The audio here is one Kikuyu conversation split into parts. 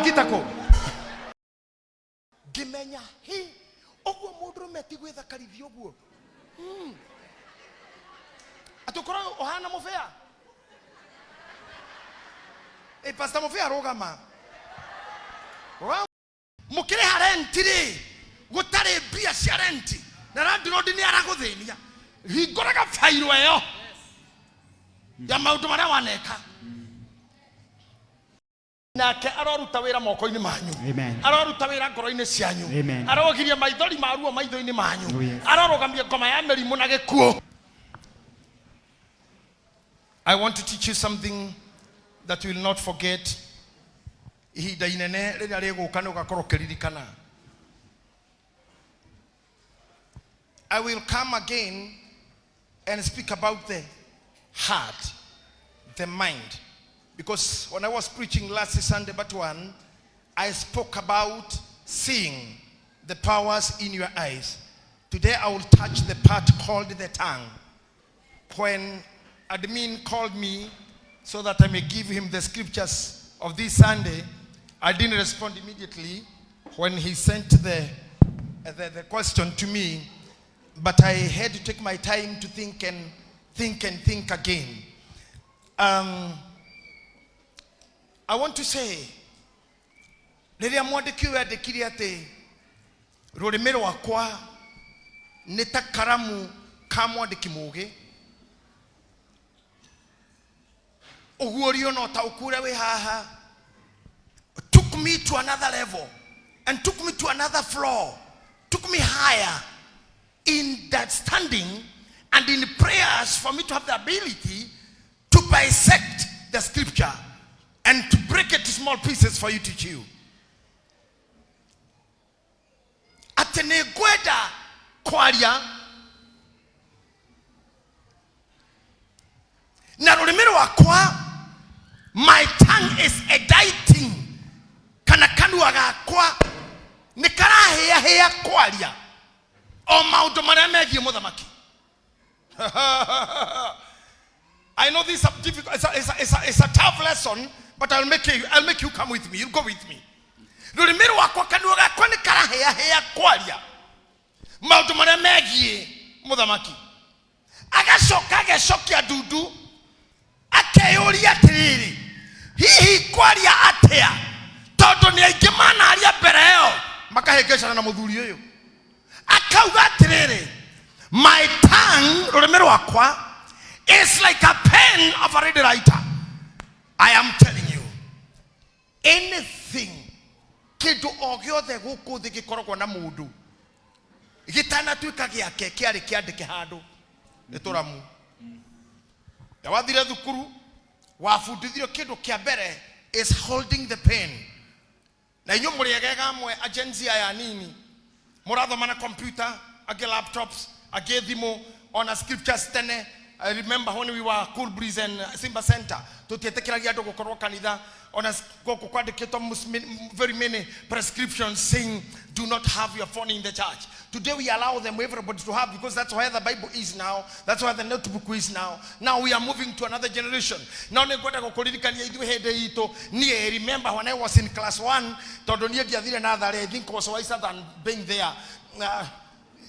Wangita kũ? Ngĩmenya hi ũguo mũndũrũme ti gwĩthakarithia ũguo. Atĩ ũkorwo ũhana mũbĩa. Ĩ pastor mũbĩa rũgama. Rũgama. Mũkĩrĩha renti rĩ, gũtarĩ mbia cia renti na landlord nĩ aragũthĩnia, hingũraga fairo ĩyo ya maũndũ marĩa waneka. Nake aroruta wĩra moko-inĩ manyu. Amen. Aroruta wĩra ngoro-inĩ cianyu. Amen. Arogiria maithori ma ruo maitho-inĩ manyu. Oh, yes. Arorũgamia ngoma ya mĩrimũ na gĩkuũ. I want to teach you something that you will not forget. Ihinda inene rĩrĩa rĩgũka nĩ ũgakorwo ũkĩririkana. I will come again and speak about the heart, the mind. Because when I was preaching last Sunday, but one, I spoke about seeing the powers in your eyes. Today I will touch the part called the tongue. When admin called me so that I may give him the scriptures of this Sunday, I didn't respond immediately when he sent the question to me, but I had to take my time to think and think and think again. I want to say, rĩrĩa mwandĩki ũyũ andĩkire atĩ rũrĩmĩ rwakwa nĩ ta karamu ka mwandĩki mũũgĩ, ũguũrio na ũtaũku ũrĩa wĩ haha took me to another level and took me to another floor, took me higher in that standing and in prayers for me to have the ability to bisect the scripture and to break it to small pieces for you to chew. Atĩ nĩ ngwenda kwaria na rũrĩmĩ rwakwa, my tongue is editing, kana kanua gakwa nĩ karahĩahĩa kwaria o maũndũ marĩa megiĩ mũthamaki. I know this is a difficult, it's a tough lesson, but I'll make you come with me. You'll go with me. Rũrĩmĩ rwakwa, kanua gakwa nĩ karahĩahĩa kwaria maũndũ marĩa megiĩ mũthamaki. Agacoka agecokia ndundu, akeyũria atĩrĩrĩ, hihi kwaria atĩa, tondũ nĩ aingĩ manaria mbere ĩyo makahĩngĩcana na mũthuri ũyũ. Akauga atĩrĩrĩ, my tongue, rũrĩmĩ rwakwa, is like a pen of a ready writer. I am telling you, anything, kĩndũ o gĩothe gũkũ thĩ gĩkoragwo na mũndũ gĩtanatuĩka gĩake kĩarĩ kĩandĩke handũ nĩ tũramu. Na wathire thukuru wabundithirio kĩndũ kĩa mbere is holding the pen. Na inyuĩ mũrĩ egega amwe a Gen Z aya nini mũrathoma na computer, angĩ laptops, angĩ thimũ, ona scriptures tene. I remember when we were Cool Breeze and Simba Center, tũtietĩkĩragia andũ gũkorwo kanitha, ona gũkũ kwandĩkĩtwo very many prescriptions saying do not have your phone in the church. Today we allow them, everybody to have, because that's where the Bible is now, that's where the notebook is now. Now we are moving to another generation. Now nĩ ngwenda gũkũririkania ithuĩ hĩndĩ itũ, niĩ remember when I was in class 1, tondũ niĩ ndiathire natharĩ, I think was wiser than being there.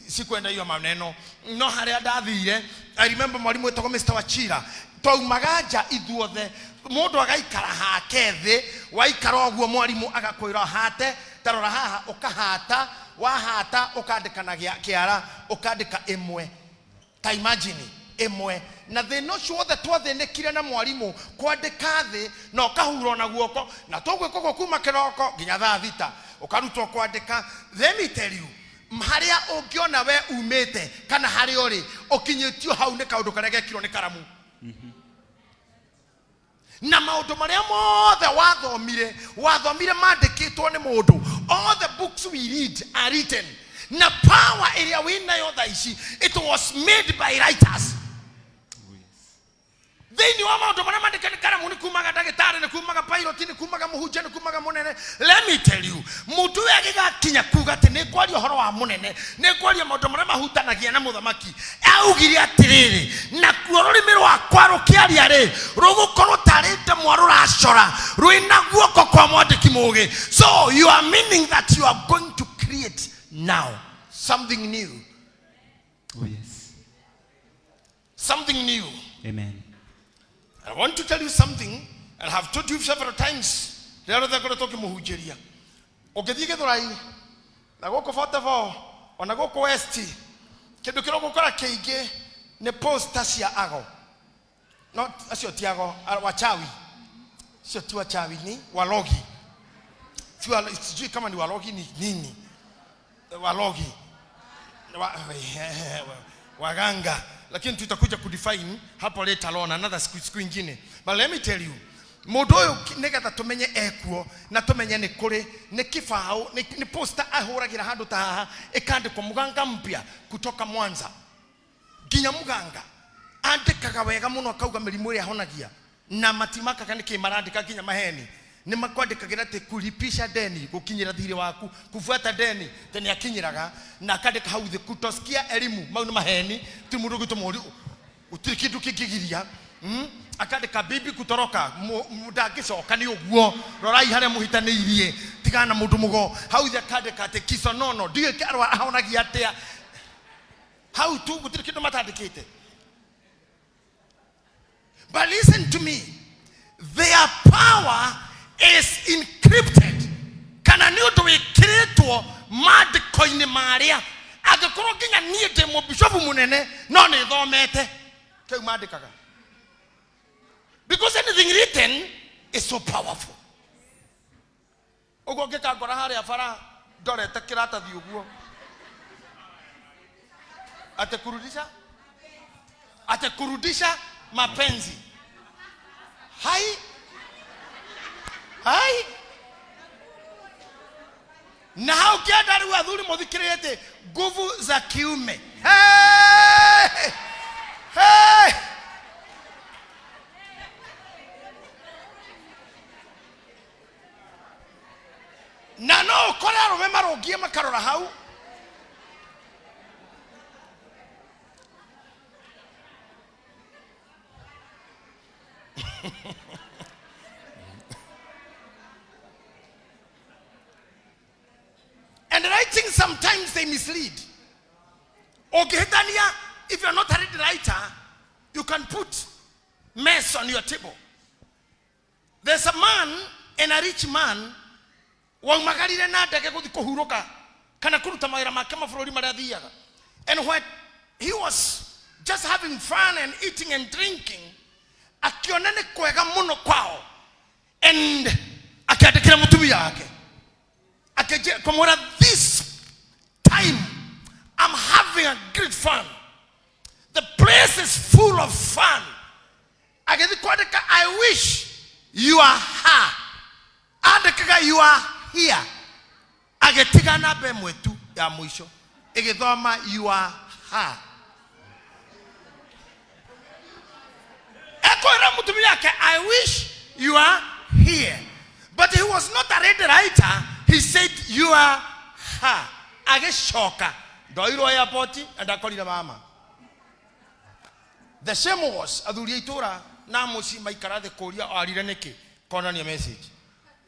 Sikwenda hiyo maneno, no harĩa ndathire, I remember mwalimu wetagwo Mr. Wachira, twaumaga nja ithuothe, mũndũ agaikara hake thĩ, waikara ũguo mwalimu agakwĩra hate, ta rora haha, ũkahata, wahata ũkandĩka na kĩara, ũkandĩka ĩmwe. Ta imagine ĩmwe. Na thĩna ũcio wothe twathĩnĩkire na mwarimũ kwandĩka thĩ na ũkahurwo na guoko, na tũgwĩka ũguo kuma kĩroko nginya thaa thita, ũkarutwo kwandĩka. Let me tell you, harĩa ũngĩona we umĩte kana harĩa ũrĩ ũkinyĩtio hau nĩ kaũndũ karĩa gekirwo nĩ karamu. Na maũndũ marĩa mothe wathomire, wathomire mandĩkĩtwo nĩ mũndũ. All the books we read are written. Na power ĩrĩa wĩnayo thaa ici, it was made by writers. Thĩinĩ wa maũndũ marĩa mandĩke nĩ karamu, nĩ kumaga ndagĩtarĩ, nĩ kumaga pilot, nĩ kumaga mũhunjia, nĩ kumaga mũnene. Let me tell you, mũndũ ũyũ agĩgakinya kuga atĩ nĩ ngwaria ũhoro wa mũnene, nĩ ngwaria maũndũ marĩa mahutanagia na mũthamaki, augire atĩrĩrĩ, nakuo rũrĩmĩ rwakwa rũkĩaria rĩ, rũgũkorwo tarĩ ndemwa rũracora rwĩna guoko kwa mwandĩki mũgĩ. So you are meaning that you are going to create now something new. Oh, yes. Something new. Amen. I want to tell you something, and I have told you several times. Rĩrĩa rĩothe ngoretwo ngĩmũhunjĩria, ũngĩthiĩ Gĩthũrai na gũkũ 44 ona gũkũ West, kĩndũ kĩrĩa ũgũkora kĩingĩ nĩ poster cia ago. No acio ti ago, wachawi. Sio ti wachawi, ni walogi. Sijui kama ni walogi ni nini. Walogi. Waganga, lakini tutakuja kudefine hapo later on another siku ingine. But let me tell you, mundu uyu nigetha tumenye ekuo na tumenye ni kuri ni kibao ni poster ahuragira handu ta haha ikandikwo muganga mpya kutoka Mwanza nginya muganga andikaga wega muno akauga mirimu ĩrĩa ahonagia na matimakaga nĩkĩ marandĩka nginya maheni nĩ makwandĩkagĩra atĩ kulipisha deni gũkinyĩra thirĩ waku kufuata deni tene akinyĩraga na akandĩka hau thĩ kutosikia elimu mau nĩ maheni ti mũndũ ũgĩtũma ũri gũtirĩ kĩndũ kĩngĩgiria. Akandĩka bibi kutoroka ndangĩcoka nĩ ũguo rorai harĩa mũhitanĩirie tigana na mũndũ mũgo hau thĩ akandĩka atĩ kisonono ndiũĩ kĩarwa ahonagia atĩa hau tu gũtirĩ kĩndũ matandĩkĩte. But listen to me, their power is encrypted kana nĩ ũndũ wĩkĩrĩtwo maandĩko-inĩ marĩa angĩkorwo nginya niĩ ndĩ mũbishobu mũnene no nĩ thomete kĩu mandĩkaga, because anything written is so powerful. Ũguo ngĩkangora harĩa bara ndorete kĩratathi ũguo atĩ kurudisha, atĩ kurudisha mapenzi, hai hai na hau kĩanda rĩu athuri mũthikĩrĩrie atĩ nguvu za kiume. Hey! Hey! Na no ũkore arũme marũngie makarora hau. And writing, sometimes they mislead. Ũngĩhĩtania, if you're not a read writer, you can put mess on your table. There's a man and a rich man waumagarire na ndege gũthiĩ kũhurũka kana kũruta mawĩra make mabũrũri marĩa athiaga. And when he was just having fun and eating and drinking, akiona nĩ kwega mũno kwao and akĩandĩkĩra mũtumia wake akĩmwĩra, this time I'm having a great fun, the place is full of fun. Agĩthiĩ kwandĩka, I wish you are her, andĩkaga you are here, agĩtiga namba ĩmwe tu ya mũico ĩgĩthoma you are her. Ekwĩra mũtumia wake, I wish you are here, but he was not a ready writer. He said you are her. Agĩcoka ndoirwo airport na ndakorire mama. The shame was athuri a itũra na mũciĩ maikara thĩ kũria arire nĩkĩ konania message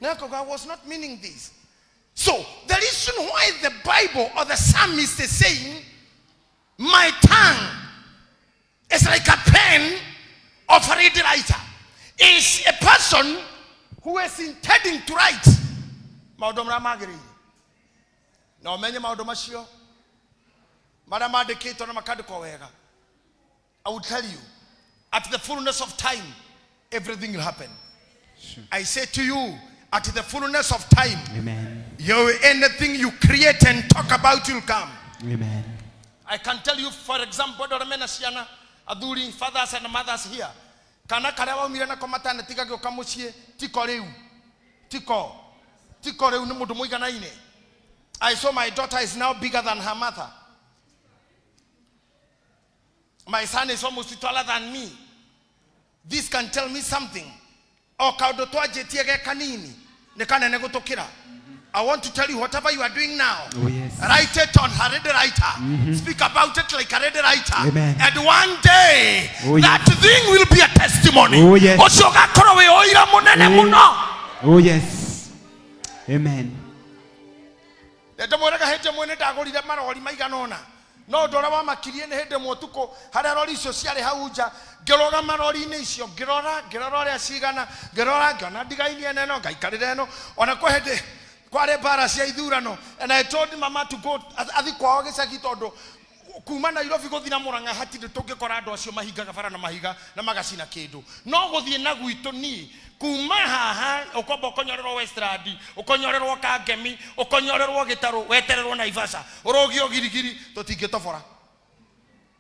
na akauga, I was not meaning this. So the reason why the Bible or the psalmist is saying my tongue is like a pen of a ready writer is a person who is intending to write maũndũ marĩa magĩrĩire na ũmenye maũndũ macio marĩa mandĩkĩtwo na makandĩkwo wega. I will tell you, at the fullness of time, everything will happen. Sure. I say to you, at the fullness of time, Amen. Anything you create and talk about will come. Amen. I can tell you, for example, andũ arĩa mena ciana, athuri, fathers and mothers here, kana karĩa waumire nako maternity gagĩũka mũciĩ, tiko rĩu, tiko rĩu nĩ mũndũ mũiganaine. I saw my daughter is now bigger than her mother. My son is almost taller than me. This can tell me something. O kaũndũ twanjĩtie ge kanini nĩ kanene gũtũkĩra. I want to tell you, whatever you are doing now, Oh, yes. write it on a ready writer. Speak about it like a ready writer. Amen. And one day, Oh, yes. that thing will be a testimony. Oh, yes. Ũcio ũgakorwo wĩ ũira mũnene mũno. Oh, yes. Amen. Ndamwĩraga hĩndĩ ĩmwe nĩ ndagũrire marori maigana ũna, no ũndũ ũrĩa wamakirie nĩ hĩndĩ ĩmwe ũtukũ harĩa rori icio ciarĩ hau nja, ngĩrũgama rori-inĩ icio, ngĩrora ngĩrora ũrĩa cigana, ngĩrora ngĩona ndigainie ĩno, ngaikarĩra ĩno. Ona kwĩ hĩndĩ kwarĩ mbara cia ithurano, and I told mama to go athi kwao gĩcagi, tondũ kuma Nairobi gũthiĩ na Mũrang'a hatirĩ tũngĩkora andũ acio mahingaga bara na mahiga na magacina kĩndũ, no gũthiĩ na gwitũ niĩ kuma haha ũkomba ũkonyorerwo Westland, ũkonyorerwo Kangemi, ũkonyorerwo Gĩtarũ, wetererwo Naivasha, ũrũgio Girigiri, tũtingĩtobora.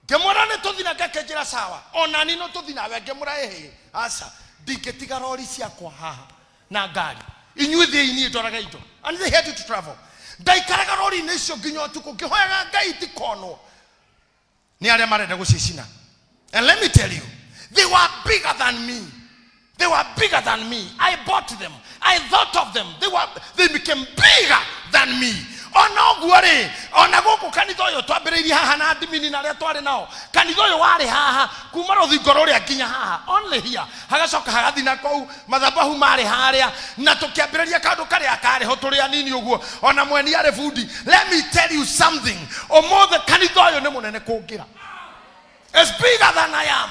Ngĩmwĩra nĩ tũthi, na ngakĩnjĩra sawa, ona ni no tũthi nawe. Ngĩmwĩra ĩhĩ, aca, ndingĩtiga rori ciakwa haha na ngari, inyuĩ thiĩi, niĩ ndwaraga indo. And they had to travel. Ndaikaraga rori-inĩ icio nginya ũtukũ ngĩhoyaga Ngai itikonwo nĩ arĩa marenda gũcicina. And let me tell you, they were bigger than me. They were bigger than me. I bought them, I thought of them, they became bigger than me. Ona ũguo rĩ, ona gũkũ kanitha ũyũ twambĩrĩirie haha na admini na arĩa twarĩ nao, kanitha ũyũ warĩ haha kuma rũthingo rũrĩa nginya haha, only here, hagacoka hagathi na kũu mathabahu marĩ harĩa, na tũkĩambĩrĩria kaũndũ karĩa karĩ ho tũrĩ anini ũguo, ona mweni arĩ bundi. Let me tell you something, ũmũthĩ kanitha ũyũ nĩ mũnene kũngĩra. It's bigger than I am.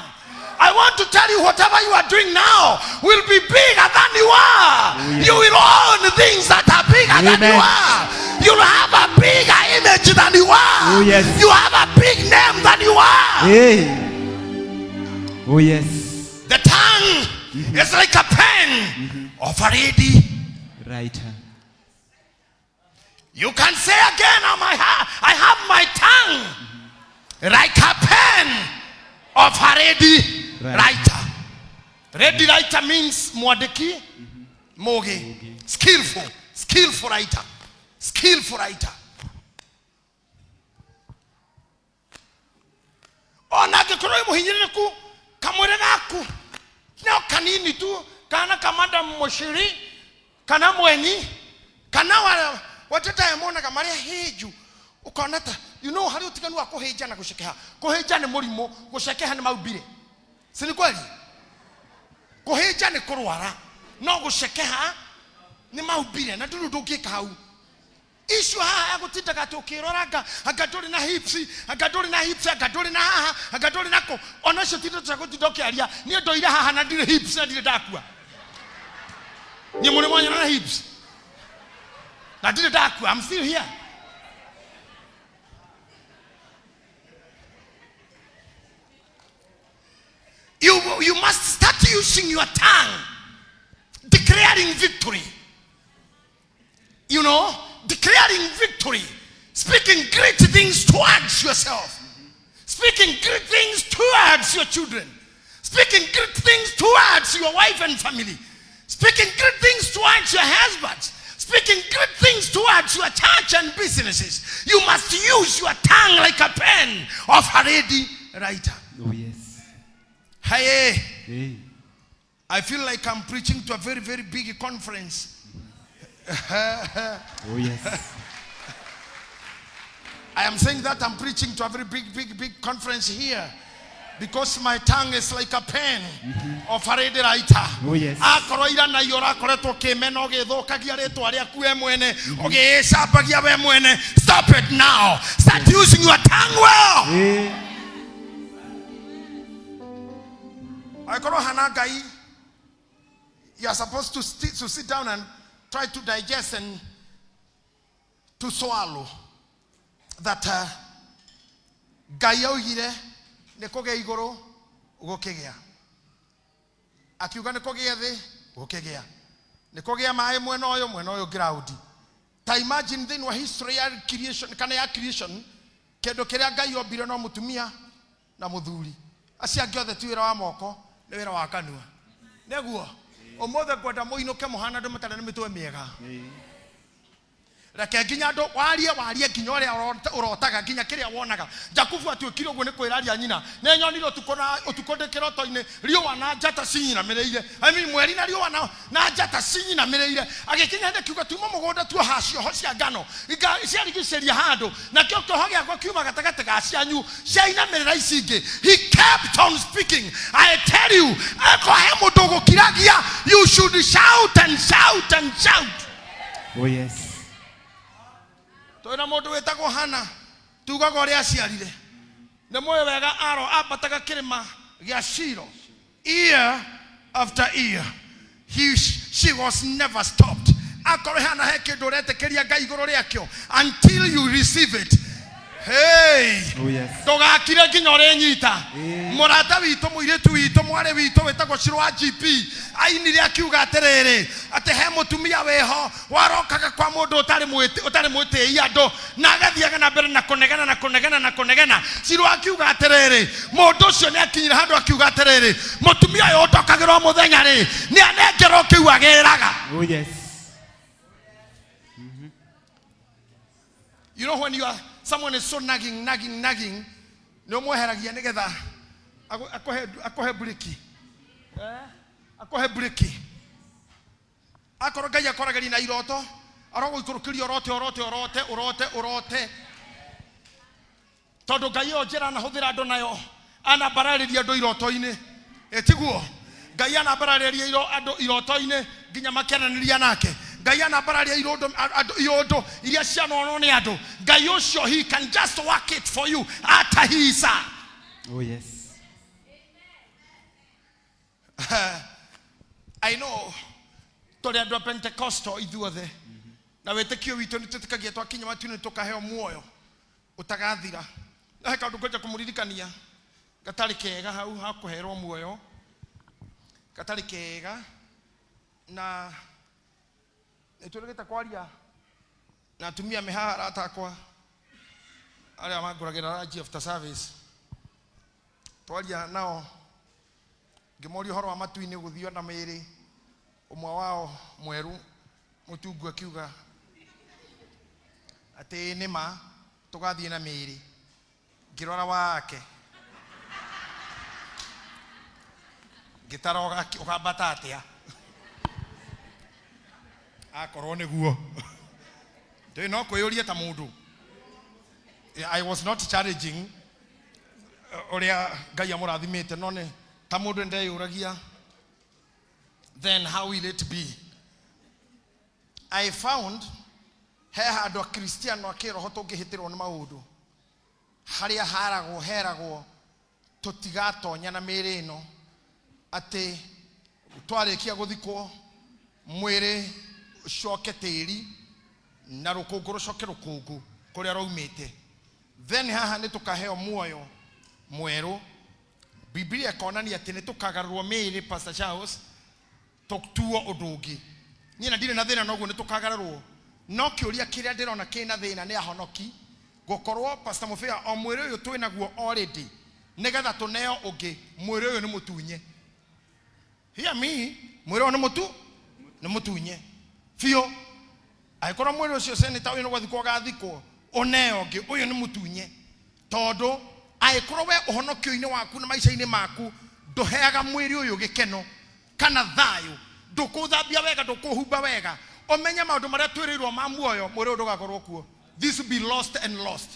I want to tell you, whatever you are doing now will be bigger than you are. Oh, yes. You will own things that are bigger than Amen. you are. You'll have a bigger image than you are. Oh, yes. You have a big name than you are. Hey. Oh, yes. The tongue is like a pen of a ready. Writer. You can say again, I have my tongue like a pen of a ready writer. Ready writer means mwandĩki mũgĩ, skillful, skillful writer, skillful writer. Ona angĩkorwo wĩ mũhinyĩrĩrĩku, kamwĩrĩ gaku no kanini tu, kana kamada mũciri kana mweni kana wa wateta monaga marĩa hĩnju, ũkona ta harĩ ũtiganu wa kũhĩnja na gũcekeha. Kũhĩnja nĩ mũrimũ, gũcekeha nĩ maumbire, si ni kweli? Kũhĩnja nĩ kũrwara, no gũcekeha nĩ maumbire, na ndũrĩ ũndũ ũngĩka hau. Icio haha agũtindaga atĩ ũkĩrora anga ndũrĩ na hips, anga ndũrĩ na hips, anga ndũrĩ na haha, anga ndũrĩ na kũ, ona icio ti ndeto cia gũtinda ũkĩaria. Niĩ ndoire haha na ndirĩ hips na ndirĩ ndakua. Niĩ mũrĩ mwanyona na hips na ndirĩ ndakua. I'm still here. You must start using your tongue, declaring victory, declaring victory, speaking great things towards yourself, speaking great things towards your children, speaking great things towards your wife and family, speaking great things towards your husbands, speaking great things towards your church and businesses. You must use your tongue like a pen of a ready writer. Oh, yes. Hey, Hey. I feel like I'm preaching to a very, very big conference. Oh, yes. I am saying that I'm preaching to a very big, big, big conference here because my tongue is like a pen of a ready writer. Oh, yes. Akorwo ira na iyo ũrakoretwo ũkĩmena, ũgĩthũkagia rĩtwa rĩaku we mwene, ũgĩĩcambagia we mwene, stop it now. Start using your tongue well. Hey. Angĩkorwo hana Ngai, you are supposed to sit down and try to digest and to swallow that Ngai augire nĩ kũgĩa igũrũ, gũkĩgĩa, akiuga nĩ kũgĩa thĩ, gũkĩgĩa, nĩ kũgĩa maĩ mwena ũyũ, mwena ũyũ ground. Ta imagine thĩinĩ wa history ya creation, kana ya creation, kĩndũ kĩrĩa Ngai ombire no mũtumia na mũthuri. Acio angĩ othe ti wĩra wa moko, nĩ wĩra wa kanua. Nĩguo ũmũthĩ ngwenda mũinũke mũhana andũ matarĩ na mĩtwe mĩega. Reke nginya andũ warie warie nginya ũrĩa ũrotaga nginya kĩrĩa wonaga. Jakubu atuĩkire ũguo nĩ kwĩraria nyina. Nĩ nyonire ũtukũ na ũtukũ ndĩ kĩroto-inĩ riũa na njata cinyinamĩrĩire. I mean, mweri na riũa na njata cinyinamĩrĩire. Agĩkinya hĩndĩ akiuga tuma mũgũnda tuoha cioho cia ngano ciarigicĩria handũ, nakĩo kĩoho gĩakwa kiuma gatagatĩ ga cianyu ciainamĩrĩra ici ingĩ. He kept on speaking. I tell you, akorwo he mũndũ ũgũkiragia, you should shout and shout and shout. Oh yes. Twĩ na mũndũ wĩtagwo Hana, tugaga ũrĩa aciarire. Nĩ mũĩ wega aro ambataga kĩrĩma gĩa Shilo year after year. She was never stopped. Akorwo hana he kĩndũ ũretĩkĩria Ngai igũrũ rĩakĩo until you receive it. Hey! Oh yes. Ndũgakire nginya ũrĩnyita. Mũrata witũ, mũirĩtu witũ, mwarĩ witũ wĩtagwo Shiro wa GP ainire akiuga atĩrĩrĩ, atĩ he mũtumia wĩho warokaga kwa mũndũ ũtarĩ mwĩtĩi andũ, na agathiaga na mbere na kũnegena na kũnegena na kũnegena. Shiro akiuga atĩrĩrĩ, mũndũ ũcio nĩ akinyire handũ akiuga atĩrĩrĩ, mũtumia ũyũ ũndokagĩra o mũthenya rĩ, nĩ anengerwo kĩu agĩraga. Oh yes. You know when you are someone is so nagging, nagging, nagging, nĩ ũmweheragia nĩgetha akũhe breki. Akũhe breki. Akorwo Ngai akoragĩria na iroto, arogũikũrũkĩria ũrote, ũrote, ũrote, ũrote, ũrote. Tondũ Ngai ĩyo njĩra anahũthĩra andũ nayo, anambararĩria andũ iroto-inĩ. Tiguo? Ngai anambararĩria andũ iroto-inĩ nginya makenanĩria nake. Ngai anambararia andũ iũndũ iria cianonwo nĩ andũ. Ngai ũcio, he can just work it for you atahisa. Oh yes. I know tũrĩ andũ a Pentecostal ithuothe, na wĩtĩkio witũ nĩ twĩtĩkagia twakinya matu-inĩ tũkaheo muoyo ũtagathira. No he kaũndũ ngwenda kũmũririkania gatarĩ kega hau ha kũherwo muoyo, gatarĩ kega, na nĩ twĩrĩgĩte kwaria na atumia me haha arata akwa arĩa mangũragĩra lunch after service. Twaria nao ngĩmoria ũhoro wa matu-inĩ gũthio na mĩĩrĩ, ũmwe wao mwerũ mũtungu akiuga atĩ nĩ ma tũgathiĩ na mĩĩrĩ. Ngĩrora wake ngĩtara ũkambata atĩa, akorwo nĩguo ndĩ no kwĩyũria ta mũndũ. I was not challenging ũrĩa Ngai amũrathimĩte, no nĩ ta mũndũ ndeyũragia, then how will it be? I found he handũ akristiano a kĩroho tũngĩhĩtĩrwo nĩ maũndũ harĩa haragwo heragwo tũtigatonya na mĩĩrĩ ĩno, atĩ twarĩkia gũthikwo mwĩrĩ ũcoke tĩri na rũkũngũ rũcoke rũkũngũ kũrĩa rwaumĩte. Then haha nĩ tũkaheo muoyo mwerũ. Biblia ĩkonania atĩ nĩ tũkagarũrwo mĩĩrĩ, Pastor Charles, tũtuo ũndũ ũngĩ. Niĩ na ndirĩ na thĩna noguo nĩ tũkagarũrwo, no kĩũria kĩrĩa ndĩrona kĩna thĩna nĩ ahonoki gũkorwo Pastor Mũbĩa o mwĩrĩ ũyũ twĩ naguo already, nĩgetha tũneo ũngĩ. Mwĩrĩ ũyũ nĩ mũtunye. Hear me, mwĩrĩ ũyũ nĩ mũtunye biũ. Angĩkorwo mwĩrĩ ũcio senator ũyũ nĩ gwathikwo ũgathikwo, ũneo ũngĩ, ũyũ nĩ mũtunye. Tondũ angĩkorwo we ũhonokio-inĩ waku na maica-inĩ maku ndũheaga mwĩrĩ ũyũ gĩkeno kana thayũ, ndũkũthambia wega, ndũkũhumba wega, ũmenye maũndũ marĩa twĩrĩirwo ma muoyo, mwĩrĩ ũyũ ndũgakorwo kuo. This will be lost and lost.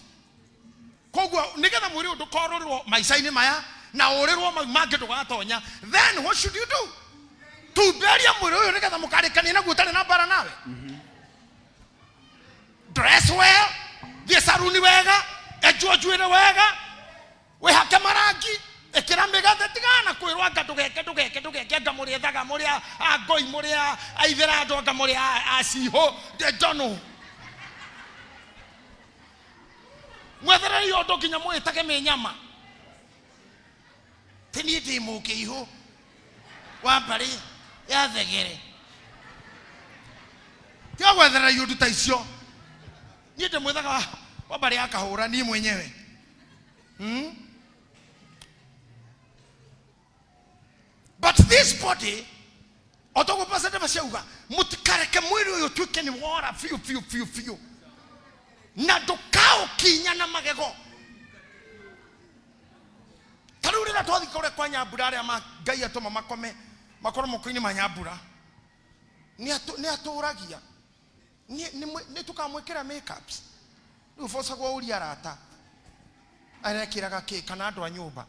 Koguo nĩgetha mwĩrĩ ũyũ ndũkorũrwo maica-inĩ maya na ũrĩrwo mau mangĩ ndũgatonya, then what should you do? Tumberia mwĩrĩ ũyũ nĩgetha mũkarĩkanie naguo ũtarĩ na mbara nawe. Dress well, thiĩ saruni wega, enjwo njuĩrĩ wega, wĩhake marangi, ĩkĩra mĩgathe, tigana kwĩrwo anga ndũgeke, ndũgeke, ndũgeke, anga mũrĩ ethaga, mũrĩ a ngoi, mũrĩ a aithĩra andũ, anga mũrĩ a cihũ, njono. Mwetherei ũndũ nginya mwĩtage mĩnyama. Ti niĩ ndĩ mũkĩihũ wa mbarĩ ya thegere. Tiga gwetherera iũndũ ta icio. Niĩ ndĩmwĩthaga wa mbarĩ ya kahũra niĩ mwenyewe. But this body, otoguo Pastor Davis auga, mũtikareke mwĩrĩ ũyũ ũtuĩke nĩ wora biũ biũ biũ biũ. Na ndũkaũkinya na magego. Ta rĩu rĩrĩa twathiĩ kũrĩa kwa Nyambura, arĩa Ngai atũma makome makorwo moko-inĩ ma Nyambura, nĩ atũragia nĩ tũkamwĩkĩra makeups. Rĩu bocagwo ũria arata arekĩraga kĩ kana andũ a nyũmba.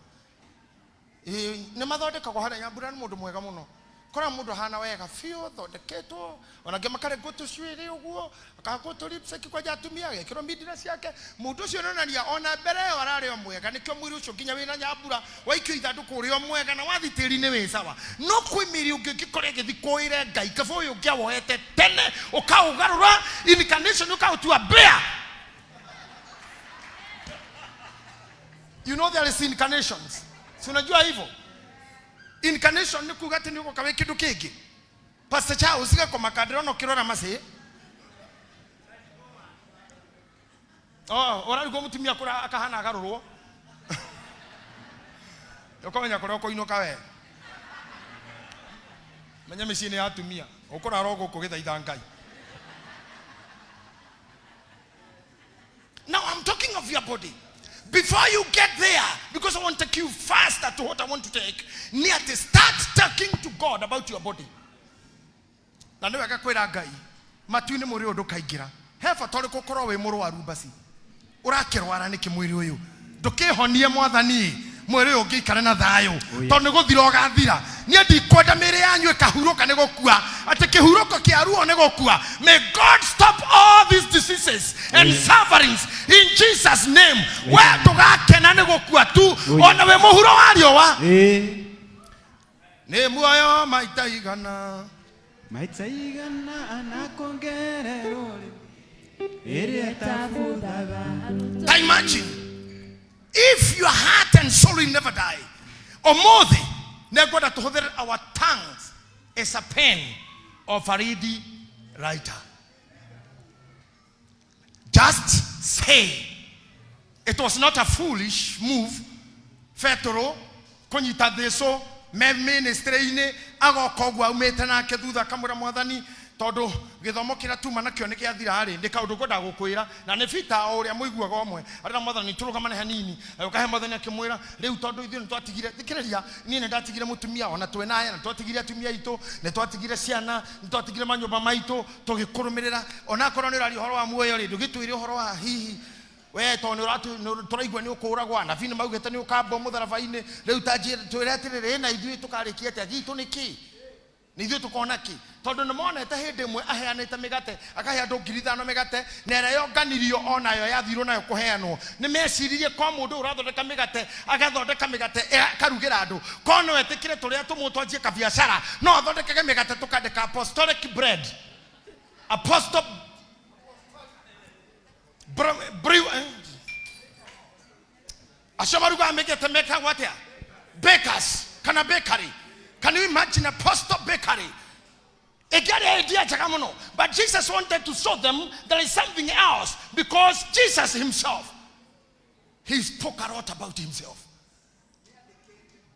Ĩĩ, nĩ mathondekagwo harĩa. Nyambura nĩ mũndũ mwega mũno, kora mũndũ ahana wega biũ, thondeketwo, ona angĩ makarengwo tũcuĩrĩ ũguo, akahakwo tũ lipstick kwanja atumia, agekĩrwo mindira ciake. Mũndũ ũcio nĩonania ona mbere ĩyo ararĩ o mwega. Nĩkĩo mwĩrĩ ũcio nginya wĩna Nyambura waikio ithandũkũ ũrĩ o mwega na wathi tĩri-inĩ wĩ sawa. No kwĩ mĩrĩ ũngĩ ũngĩkora ĩgĩthiĩ kũĩre Ngai, kaba ũyũ ũngĩ awoete tene ũkaũgarũra incarnation, ũkaũtua mbĩa. You know there is incarnations, si unajua hivyo? Incarnation nĩ kuga atĩ nĩ ũgoka wĩ kĩndũ kĩngĩ. Pastor Charles, gakoma ndĩrona ũkĩrora macĩ. Oh, ũrarigwo mũtumia kũrĩa akahana agarũrwo, ũkamenya kũrĩa ũkũinũka we. Menya mĩciĩ nĩ ya atumia, ũkũrara o gũkũ gĩthaitha Ngai. Now I'm talking of your body. Before you get there, because I want to take you faster to what I want to take, need to start talking to God about your body. Na nĩ wega kwĩra Ngai, matu-inĩ mũrĩ ũyũ ndũkaingĩra. He bata ũrĩkũ ũkorwo wĩ mũrwaru? Basi ũrakĩrwara nĩkĩ mwĩrĩ ũyũ? Ndũkĩhonie, Mwathani, mwĩrĩ ũyũ ũngĩikare na thayũ. Oh, yes. Tondũ nĩ gũthira ũgathira. Niĩ ndikwenda mĩĩrĩ yanyu ĩkahurũka nĩ gũkua, atĩ kĩhurũko kĩa ruo nĩ gũkua. May God stop all these diseases and sufferings in Jesus' name. We ndũgakena nĩ gũkua tu. Oh, yes. Ona wĩ mũhuro wa riũa. Nĩ muoyo maita igana. Maita igana anakongererwo ĩrĩa ĩtabuthaga. Imagine if your heart and soul will never die. Ũmũthĩ nĩngwenda tũhũthĩre our tongues as a pen of a ready writer. Just say. It was not a foolish move Petero kũnyita Jesu me ministry-inĩ, agoka ũguo aumĩte nake thutha, akamwĩra, "Mwathani, tondũ gĩthomo kĩrĩa tuma nakĩo nĩ gĩathira rĩ, nĩ kaũndũ ngwendaga gũkwĩra." Na nĩ Peter o ũrĩa mũiguaga ũmwe arĩra, "Mwathani, tũrũgamane hanini." Agĩũka he Mwathani akĩmwĩra, "Rĩu tondũ ithuĩ nĩ twatigire, thikĩrĩria, niĩ nĩ ndatigire mũtumia ona twĩ naye, na twatigire atumia aitũ, nĩ twatigire ciana, nĩ twatigire manyũmba maitũ tũgĩkũrũmĩrĩra. Onakorwo nĩ ũraria ũhoro wa muoyo rĩ, ndũgĩtwĩre ũhoro wa hihi we, tondũ nĩ tũraigua nĩ ũkũragwo, anabii nĩ maugĩte nĩ ũkambwo mũtharaba-inĩ. Rĩu ta twĩre atĩrĩrĩ, na ithuĩ tũkarĩkia atĩa? Gitũ nĩ kĩ? Nĩ ithuĩ tũkona kĩ?" Tondũ nĩ monete hĩndĩ ĩmwe aheanĩte mĩgate, akahe andũ 5,000 mĩgate, na ĩrĩa yonganirio onayo yathirwo nayo kũheanwo. Nĩ meciririe ko mũndũ ũyũ ũrathondeka mĩgate, agathondeka mĩgate, akarugĩra andũ, ko no etĩkĩre tũrĩa tũmwe twanjie kabiacara, no athondekage mĩgate tũkandĩka apostolic bread, apostle brew. Acio marugaga mĩgate mekagwo atĩa? Bakers kana bakery. Can you imagine apostle bakery? Ĩngĩarĩ idea njega mũno, but Jesus wanted to show them there is something else, because Jesus himself, he spoke a lot about himself.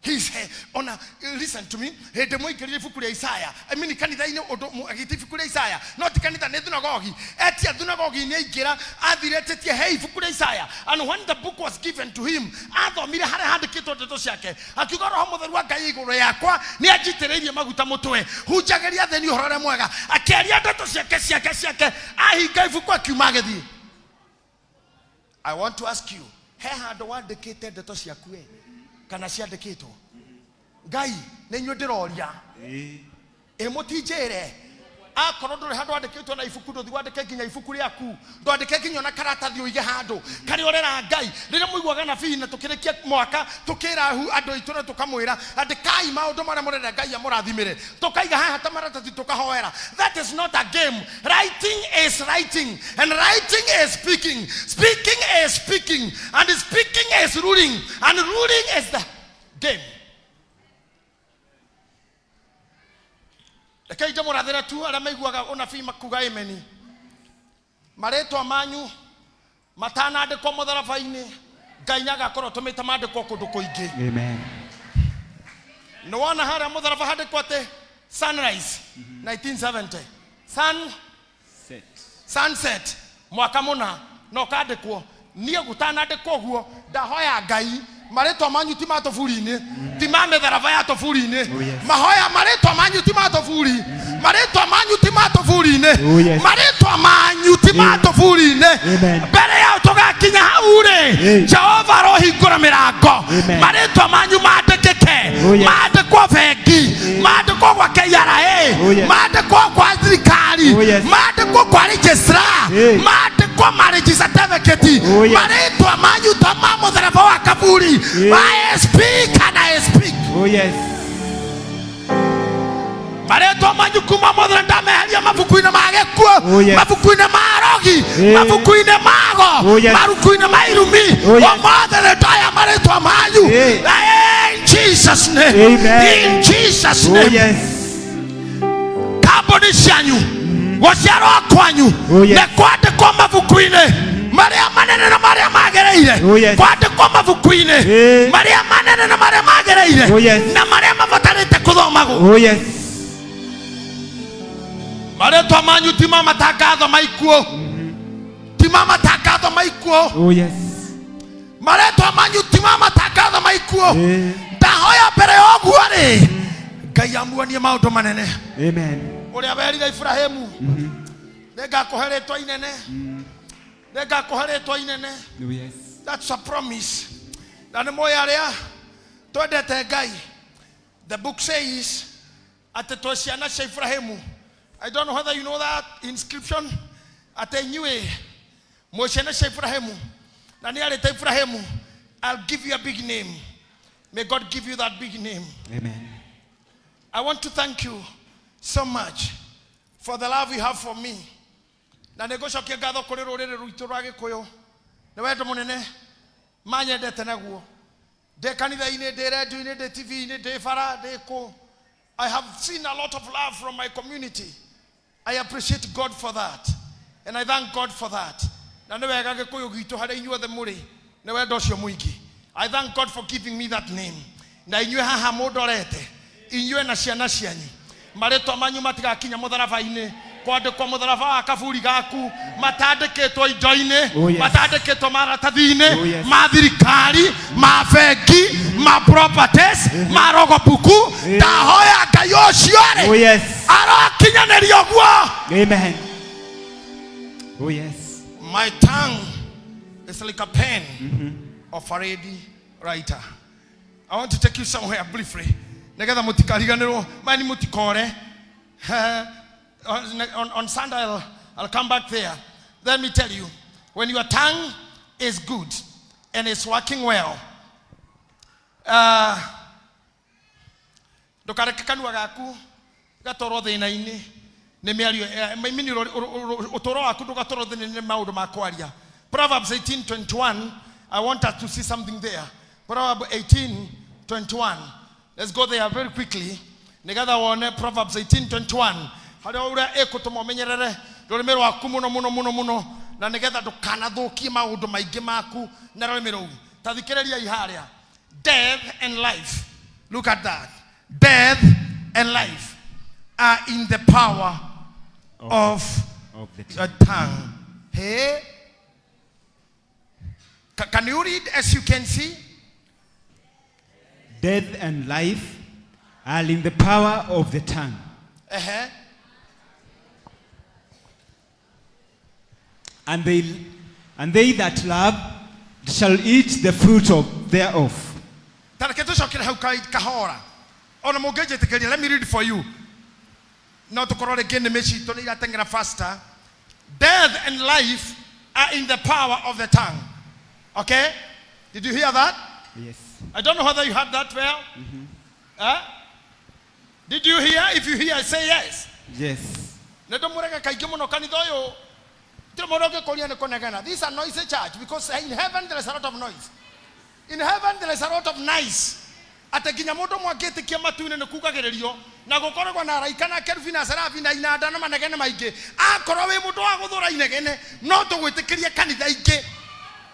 He said, ona, listen to me, hĩndĩ mũingĩrire ibuku rĩa Isaya, I mean kanitha-inĩ, ũndũ agĩta ibuku rĩa Isaya, no ti kanitha, nĩ thunagogi. Etia thunagogi-inĩ, aingĩra, athire etĩtie, "He ibuku rĩa Isaya." And when the book was given to him, athomire harĩa handĩkĩtwo ndeto ciake, akiuga, "Roho Mũtheru wa Ngai igũrũ yakwa, nĩ anjitĩrĩirie maguta mũtwe hunjagĩria athĩni ũhoro ũrĩa mwega." Akĩaria ndeto ciake ciake ciake, ahinga ibuku, akiuma agĩthiĩ. I want to ask you, he handũ wandĩkĩte ndeto ciaku e kana ciandĩkĩtwo? Ngai nĩ inyuĩ ndĩroria. Ĩ mũtinjĩre, akorwo ndũrĩ handũ wandĩkĩtwo na ibuku, ndũthi wandĩke nginya ibuku rĩaku, ndwandĩke nginya ona karatathi ũige handũ karĩa ũrera Ngai. Rĩrĩa mũiguaga nabii na tũkĩrĩkia mwaka, tũkĩra andũ aitũ na tũkamwĩra, "Andĩkai maũndũ marĩa mũrenda Ngai amũrathimĩre," tũkaiga haha ta maratathi tũkahoera. That is not a game. Writing is writing, and writing is speaking. Speaking is speaking, and speaking is ruling, and ruling is the game. Rekei ndĩmũrathĩre tu arĩa maiguaga ũnabii makuga ameni. Marĩtwa manyu matanandĩkwo mũtharaba-inĩ, Ngai nĩ agakorwo tũmĩte mandĩkwo kũndũ kũingĩ. Amen. Nĩ wona harĩa mũtharaba handĩkwo atĩ sunrise 1970, sun Set. Sunset mwaka mũna. Na ũkandĩkwo niĩ gũtanandĩkwo ũguo ndahoya Ngai marĩtwa manyu ti ma tũburi-inĩ, ti ma mĩtharaba ya tũburi-inĩ. Oh, yes. Mahoya marĩtwa manyu ti ma tũburi, marĩtwa manyu ti ma tũburi-inĩ, Oh, yes. marĩtwa manyu ti ma tũburi-inĩ. Amen. Mbere ya tũgakinya hau rĩ, Hey. Jehova arohingũra mĩrango, Amen. marĩtwa manyu mandĩkĩke, Oh, yes. mandĩkwo bengi, mandĩkwo gwa KRA, Oh, yes. mandĩkwo kwa thirikari, Oh, yes. mandĩkwo kwa registrar, Hey. mandĩkwo marriage certificate, Oh, yes. marĩtwa manyu ta ma mũtharaba wa kaburi. Hey. I speak and I speak. Oh, yes. Marĩtwa manyu kuma mũthenya ndameheria mabuku-inĩ ma gĩkuũ, Oh, yes. mabuku-inĩ ma rogi, Hey. mabuku-inĩ mago, Oh, yes. mabuku-inĩ ma irumi. Oh, yes. Ũmũthĩ nĩ ndoya marĩtwa manyu. Hey. In Jesus name. Amen. In Jesus Oh, name. yes. Kambuni cianyu, gũciarwo kwanyu Oh, yes. nĩ kwandĩkwo mabuku-inĩ marĩa manene na marĩa magĩrĩire. Oh, yes. Kwandĩkwo mabuku-inĩ Hey. marĩa manene na marĩa magĩrĩire, Oh, yes. na marĩa mabatarĩte gũthomagwo. Oh, yes. Marĩtwa manyu ti ma matangatho ma ikuũ, ti ma matangatho ma ikuũ. Oh, yes. Marĩtwa manyu ti ma matangatho ma ikuũ. Hey. Ndahoya mbere ya ũguo rĩ, Ngai amuonie maũndũ manene. Amen. Ũrĩa werire Ibrahimu, nĩngakũhe rĩtwa inene, nĩngakũhe rĩtwa inene. Oh, yes. That's a promise. Na nĩ mũĩ arĩa twendete Ngai, the book says atĩ twĩ ciana cia Ibrahimu. I don't know whether you know that inscription, atĩ inyuĩ mwĩ ciana cia Ibrahimu, na nĩ arĩte Ibrahimu, I'll give you a big name. May God give you that big name. Amen. I want to thank you so much for the love you have for me. Na nĩ ngũcokia ngatho kũrĩ rũrĩrĩ rwitũ rwa Gĩkũyũ nĩ wendo mũnene manyendete naguo. Ndĩ kanitha-inĩ, ndĩ rendio-inĩ, ndĩ TV-inĩ, ndĩ bara, ndĩ kũ. I have seen a lot of love from my community. I appreciate God for that. And I thank God for that. Na nĩ wega Gĩkũyũ gitũ harĩa inyuothe mũrĩ nĩ wendo ũcio mũingĩ. I thank God for giving me that name. Na inyuĩ haha mũndorete, inyuĩ na ciana cianyu, marĩtwa manyu matigakinya mũtharaba-inĩ kwandĩkwo mũtharaba wa kaburi gaku, matandĩkĩtwo indo-inĩ, Oh, yes. matandĩkĩtwo maratathi-inĩ, Oh, yes. ma thirikari, ma bengi, ma properties, ma rogobuku. Ndahoya Ngai ũcio Oh, rĩ, yes. arokinyanĩria ũguo. Amen. Oh, yes. My tongue is like a pen of a ready writer. I want to take you somewhere briefly. Nigetha mutikariganirwo, mani mutikore. On Sunday I'll come back there. Let me tell you, when your tongue is good and it's working well, ndukareke kanua gaku gatwarwo thĩna-inĩ nĩ mĩario, mini ũtũũro waku ndũgatwarwo thĩna-inĩ nĩ maũndũ ma kwaria. Proverbs 18:21, I want us to see something there. Proverbs 18:21, let's go there very quickly nĩgetha wone Proverbs 18:21 harĩa ũrĩa ĩkũtũma ũmenyerere rũrĩmĩ rwaku mũno mũno mũno mũno, na nĩgetha ndũkanathũkie maũndũ maingĩ maku na rũrĩmĩ rũu. Ta thikĩrĩriai harĩa, death and life, look at that, death and life are in the power of Of the the tongue. Hey, can you read as you can see? Death and life are in the power of the tongue. And they that love shall eat the fruit of thereof. Ta reke tũcokere hau kahora ona mũngĩnjĩtĩkĩria, let me read for you. No tũkorwo rĩngĩ nĩmĩ citũ nĩ irateng'era faster. Death and life are in the power of the tongue. Okay, did you hear that? Yes. I don't know whether you heard that well. Huh? Did you hear? If you hear, say yes. Yes. Nĩ ndũmũrege kaingĩ mũno kanitha ũyũ tiri mũndũ ũngĩkũria nĩ kũnegena. This is a noisy church because in heaven there is a lot of noise. In heaven there is a lot of noise, atĩ nginya mũndũ ũmwe angĩtĩkia matu-inĩ nĩ kugagĩrĩrio na gũkoragwo na araika na kerubi na serafi na inanda na manegene maingĩ. Akorwo wĩ mũndũ wa gũthũra inegene, no tũgwĩtĩkĩrie kanitha ingĩ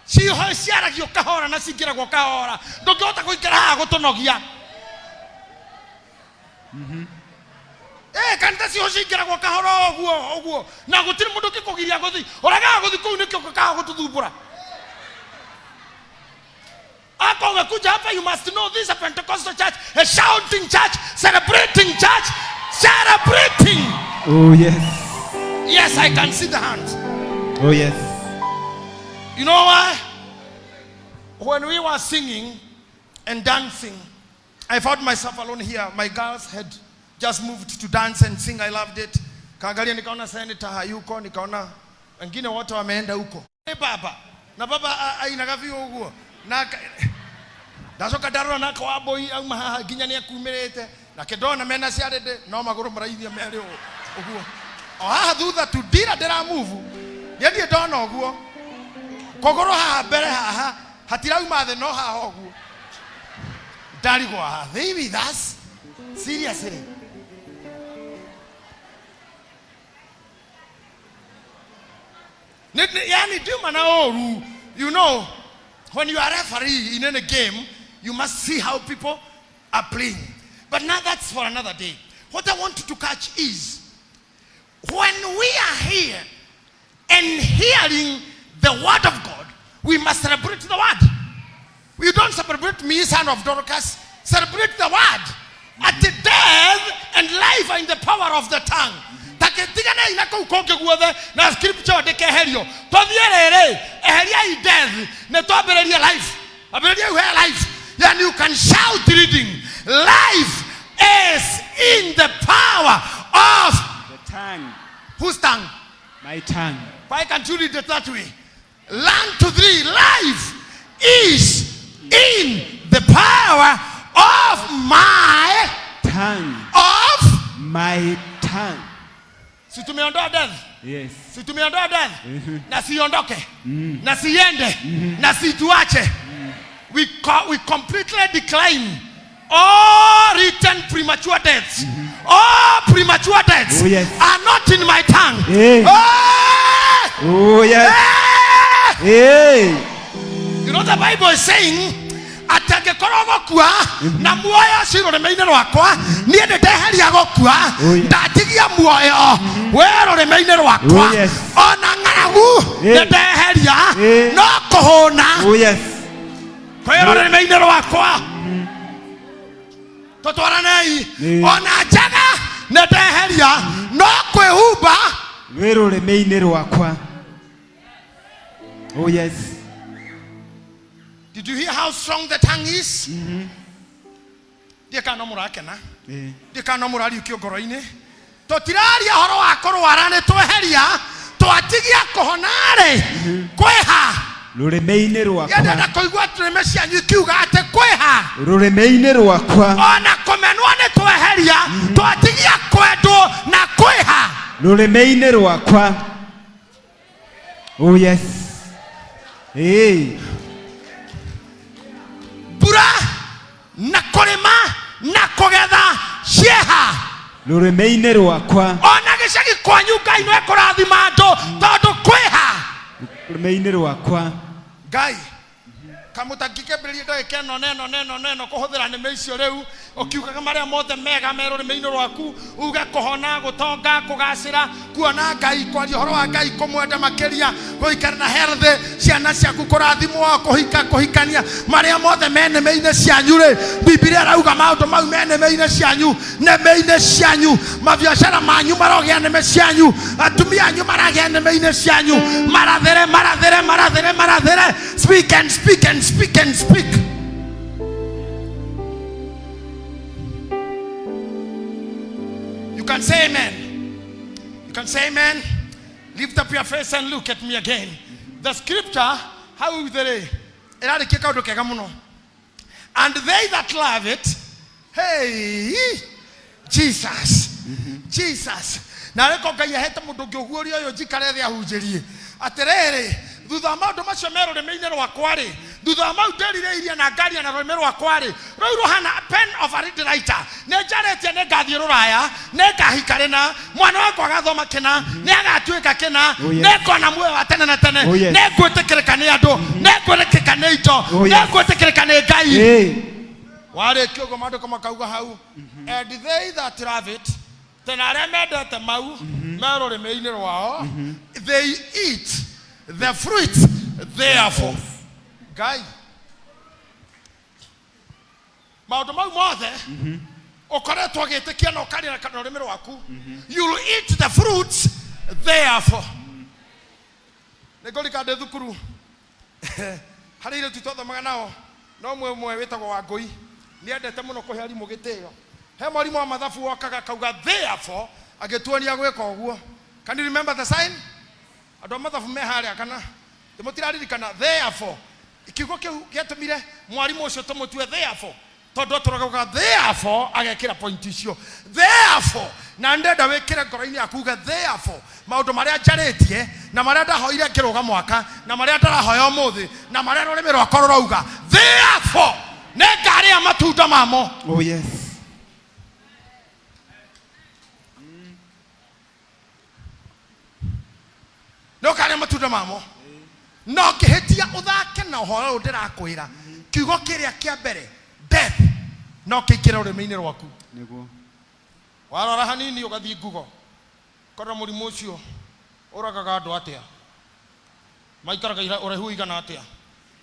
ciho ciaragio kahora na cingĩragwo kahora, ndũngĩhota gũikara haha gũtũnogia. Eh, kanitha ciho cingĩragwo kahora ũguo ũguo na gũtirĩ mũndũ ũngĩkũgiria gũthi ũregaga gũthi kũu nĩkĩo kaga gũtũthumbũra. Ako umekuja hapa, you must know this is a Pentecostal church, a shouting church, celebrating church, celebrating. Oh yes. Yes, I can see the hands. Oh yes. You know why? When we were singing and dancing, I found myself alone here. My girls had just moved to dance and sing. I loved it. Kaangalia nikaona senator hayuko, nikaona wengine wote wameenda huko. Hey, baba na baba ainaga biũ ũguo na ndacoka ndarora nake wa mbũi auma haha nginya nĩ akumĩrĩte nake ndona mena ciarĩndĩ no magũrũ maraithia merĩ ũguo o haha thutha tu ndira ndĩramuvu niĩ ndona ũguo kũgũrũ haha mbere haha hatirauma thĩ no haha ũguo ndarigwo haha, they with us seriously. Yani ndiuma na ũru. You know, when you are referee in any game, you must see how people are playing. But now that's for another day. What I want to catch is when we are here and hearing the word of God, we must celebrate the word. We don't celebrate me, son of Dorcas. Celebrate the word. At the death and life are in the power of the tongue. Takĩtiganei na kũu kũngĩ guothe na scripture ndĩkeherio tũthiĩ rĩrĩ eheriai death nĩ twambĩrĩrie life, ambĩrĩrie he life. Yani you can shout reading life is in the power of the tongue. Whose tongue? My tongue. Why can't you read it that way? Learn to three. Life is in the power of my tongue. Of my tongue. Si tumeondoa death? Yes. Si tumeondoa death? Na siondoke. Na siende. Na situache. We completely decline all written premature deaths. All premature deaths Oh, yes. are not in my tongue. Hey. Hey! Oh yes. Hey! Hey. You know the Bible is saying atĩ angĩkorwo gũkua na muoyo ci rũrĩmĩ-inĩ rwakwa niĩ nĩ ndeheria gũkua Oh, yes. ndatigia muoyo wĩ rũrĩmĩ-inĩ rwakwa Oh, yes. ona ng'aragu Eh. nĩ ndeheria Eh. no kũhũna Oh yes. kwĩ rũrĩmĩ-inĩ rwakwa tũtwaranei Eh. ona njaga nĩ ndeheria no kwĩhumba Rwĩ rũrĩmĩ-inĩ rwakwa. Oh yes. Did you hear how strong the tongue is? Ndiĩ kana no mũrakena. Eh. Ndiĩ kana no mũrariũkio ngoro-inĩ. Tũtiraria ũhoro wa kũrwara nĩ tweheria twatigia kũhona-rĩ kwĩha. Rũrĩmĩ-inĩ rwakwa. Yendenda kũigua nĩmĩ cianyu ikiuga atĩ kwĩha. Rũrĩmĩ-inĩ rwakwa. Ona kũmenwo nĩ tweheria twatigia kwendwo na kwĩha. Rũrĩmĩ-inĩ rwakwa. Oh yes. Hey. Mbura na kũrĩma na kũgetha cieha. Rũrĩmĩ-inĩ rwakwa. Ona gĩcagi kwanyu Ngai no ekũrathima andũ tondũ kwĩha. Rũrĩmĩ-inĩ rwakwa. Ngai kamũtangĩkĩambĩrĩria ndagĩka ĩno neno neno neno kũhũthĩra nĩmĩ icio rĩu ũkiugaga marĩa mothe mega me rũrĩmĩ-inĩ rwaku uge kũhona gũtonga kũgacĩra kuona Ngai kwaria ũhoro wa Ngai kũmwenda makĩria gũikara na health ciana ciaku kũrathimwo kũhika kũhikania marĩa mothe me nĩmĩ-inĩ cianyu rĩ Bibilia ĩrauga maũndũ mau me nĩmĩ-inĩ cianyu nĩmĩ-inĩ cianyu mabiacara manyu marogĩa nĩmĩ cianyu atumia anyu maragĩa nĩmĩ-inĩ cianyu marathĩre marathĩre marathĩre marathĩre. Speak and speak and speak and speak. You can say amen. You can say amen. Lift up your face and look at me again. The scripture, how the ĩrarĩkia kaũndũ kega mũno. And they that love it, hey, Jesus, Jesus. Na rĩko Ngai ahete mũndũ ũngĩ ũguũria ũyũ njikare thĩ ahunjĩrie. Atĩrĩrĩ, thutha wa maũndũ macio me rũrĩmĩ-inĩ rwakwa rĩ, thutha wa mau ndĩrirĩirie na ngaria na rũrĩmĩ rwakwa rĩ, rũu rũhana pen of a ready writer. Nĩ njarĩtie nĩ ngathiĩ rũraya, nĩ ngahika rĩna, mwana wakwa agathoma kĩna, nĩ agatuĩka kĩna, Oh, yes. nĩ ngona muoyo wa tene na tene, Oh, yes. nĩ ngwĩtĩkĩrĩka nĩ andũ, nĩ ngwĩtĩkĩrĩka nĩ indo, Oh, yes. nĩ ngwĩtĩkĩrĩka nĩ Ngai. Hey. Warĩkia ũguo maandĩko makauga hau, and they that love it, Tena arĩa mendete mau me rũrĩmĩ-inĩ rwao, they eat the fruit therefore. Ngai, maũndũ mau mothe ũkoretwo ũgĩtĩkia na ũkarĩa na rũrĩmĩ rwaku, you'll eat the fruits therefore. Nĩ ngũrika ndĩ thukuru harĩ airĩtu twathomaga nao, no ũmwe ũmwe wĩtagwo Wangũi nĩ endete mũno kũhe arimũ gĩtĩo. He mwarimũ wa mathabu wokaga akauga therefore, agĩtuonia gwĩka ũguo. Can you remember the sign? Andũ a mathabu me harĩa kana mũtiraririkana therefore? Kiugo kĩu gĩatũmire mwarimũ ũcio tũmũtue therefore, tondũ atũraga uga therefore, agekĩra point icio therefore. Na ndenda wĩkĩre ngoro-inĩ yaku uge therefore, maũndũ marĩa njarĩtie na marĩa ndahoire ngĩrũga mwaka na marĩa ndarahoya ũmũthĩ na marĩa rũrĩmĩ rwakwa rũrauga, therefore nĩ ngarĩa matunda mamo. Oh yes. Nĩ ũkarĩa matunda mamo. No ngĩhĩtia ũthake na ũhoro ũyũ ndĩrakwĩra, kiugo kĩrĩa kĩa mbere death no kĩingĩre rũrĩmĩ-inĩ rwaku. Nĩguo. Warora hanini ũgathiĩ ngugo korwo mũrimũ ũcio ũragaga andũ atĩa, maikaraga ũraihu ũigana atĩa.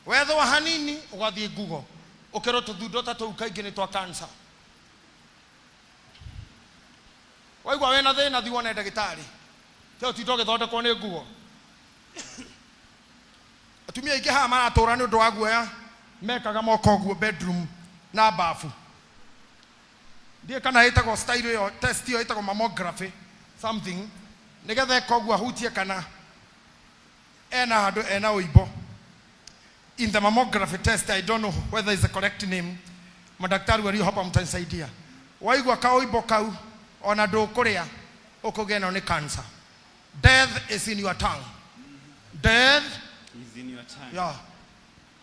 Wethwa hanini ũgathiĩ ngugo ũkerwo tũthundo ta tũu kaingĩ nĩ twa cancer. Waigua wĩna thĩna, thiĩ wone ndagĩtarĩ, tiga ũtinda ũgĩthondekwo nĩ nguo. Atumia aingĩ haha maratũra nĩ ũndũ wa guoya, mekaga moko ũguo bedroom na bafu. Ndiũĩ kana ĩtagwo style ĩyo, test ĩyo ĩtagwo mammography something, nĩgetha eka ũguo ahutie kana ena handũ ena ũimbo. In the mammography test, I don't know whether is the correct name, madaktari walio hapa mtanisaidia. Waigua kaũimbo kau ona ndũkũrĩa, ũkũgĩa ĩno nĩ cancer. Death is in your tongue. Death is in your tongue. Yeah.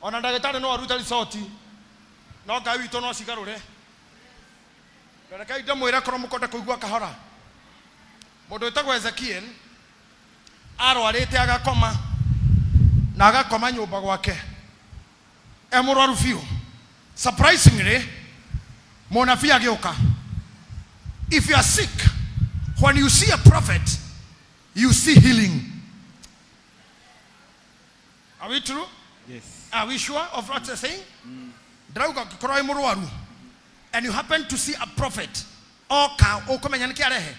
Ona ndagĩtarĩ no arute ricoti, no Ngai witũ no cigarũre. Rekei ndĩmwĩre korwo mũkwenda kũigua kahora. Mũndũ wĩtagwo Ezekiel arwarĩte agakoma na agakoma nyũmba gwake e mũrwaru biũ. Surprisingly, mũnabii agĩũka. If you are sick, when you see a prophet, you see healing. Are we true? Yes. Are we sure of what we're saying? Ndĩrauga ũngĩkorwo wĩ mũrwaru and you happen to see a prophet oka, ũkũmenya nĩkĩ arehe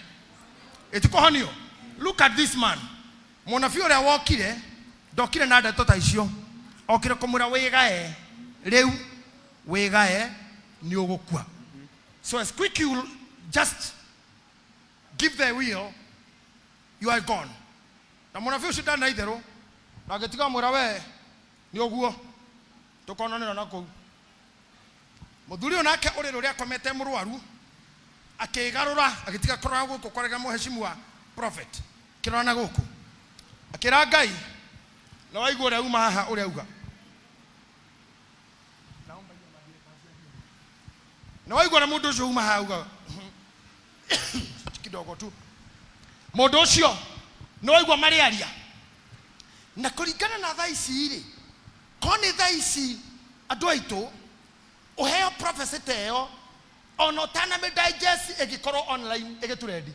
ĩtikũhonio. Look at this man. Mũnabii ũrĩa wokire ndokire na ndeto ta icio, okire kũmwĩra wĩgae rĩu, wĩgae nĩ ũgũkua. So as quick you just give the will, you are gone. Na mũnabii ũcio ndarĩ na itherũ na agĩtiga mwĩra we nĩ ũguo tũkonanĩra na kũu. Mũthuri ũyũ nake ũrĩrĩ ũrĩa akomete mũrwaru akĩgarũra, agĩtiga kũrora gũkũ kwarega mũheshimiwa prophet, kĩrora na gũkũ, akĩra Ngai, na waigua ũrĩa uma haha ũrĩa auga, na waigua ũrĩa mũndũ ũcio uma haha auga kidogo tu, mũndũ ũcio nĩ waigua marĩaria. Na kũringana na thaa ici rĩ, ko nĩ thaa ici andũ aitũ ũheo prophecy ta ĩyo ona ũtanamĩ digest ĩgĩkorwo online ĩgĩturendi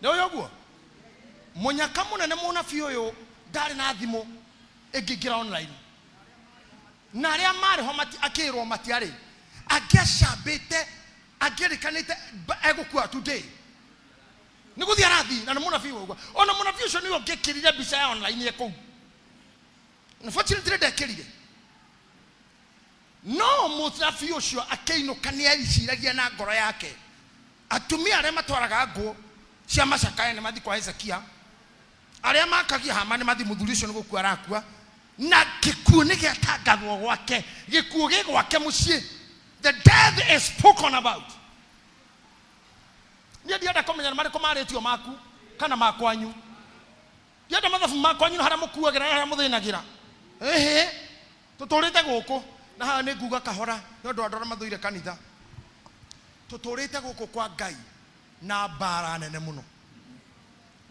nĩ ũyũ ũguo mũnyaka mũnene. Mũnabii ũyũ ndarĩ na thimũ ĩngĩingĩra online, na arĩa marĩ ho akĩrwo matiarĩ angĩacambĩte angĩrĩkanĩte egũkua today nĩ gũthiĩ arathiĩ, na nĩ mũnabii waugua. Ona mũnabii ũcio nĩwe ũngĩkĩrire mbica ya online ĩ kũu. Unfortunately ndekĩrire, no mũnabii ũcio akĩinũka nĩ ericiragia na ngoro yake, atumia arĩa matwaraga ngũ cia macakaya nĩ mathi kwa Hezekia, arĩa makagia hama nĩ mathi, mũthuri ũcio nĩ gũkua arakua, na gĩkuũ nĩ gĩatangathwo gwake, gĩkuũ gĩ gwake mũciĩ. The death is spoken about. Niĩ ndienda kũmenya nĩ marĩkũ marĩtio maku kana makwanyu, ndienda mathabu makwanyu na harĩa mũkuagĩra na harĩa mũthĩnagĩra. Ĩhĩ, tũtũrĩte gũkũ na haha nĩ nguga kahora nĩ ũndũ wa andũ arĩa mathũire kanitha. Tũtũrĩte gũkũ kwa Ngai na mbara nene mũno.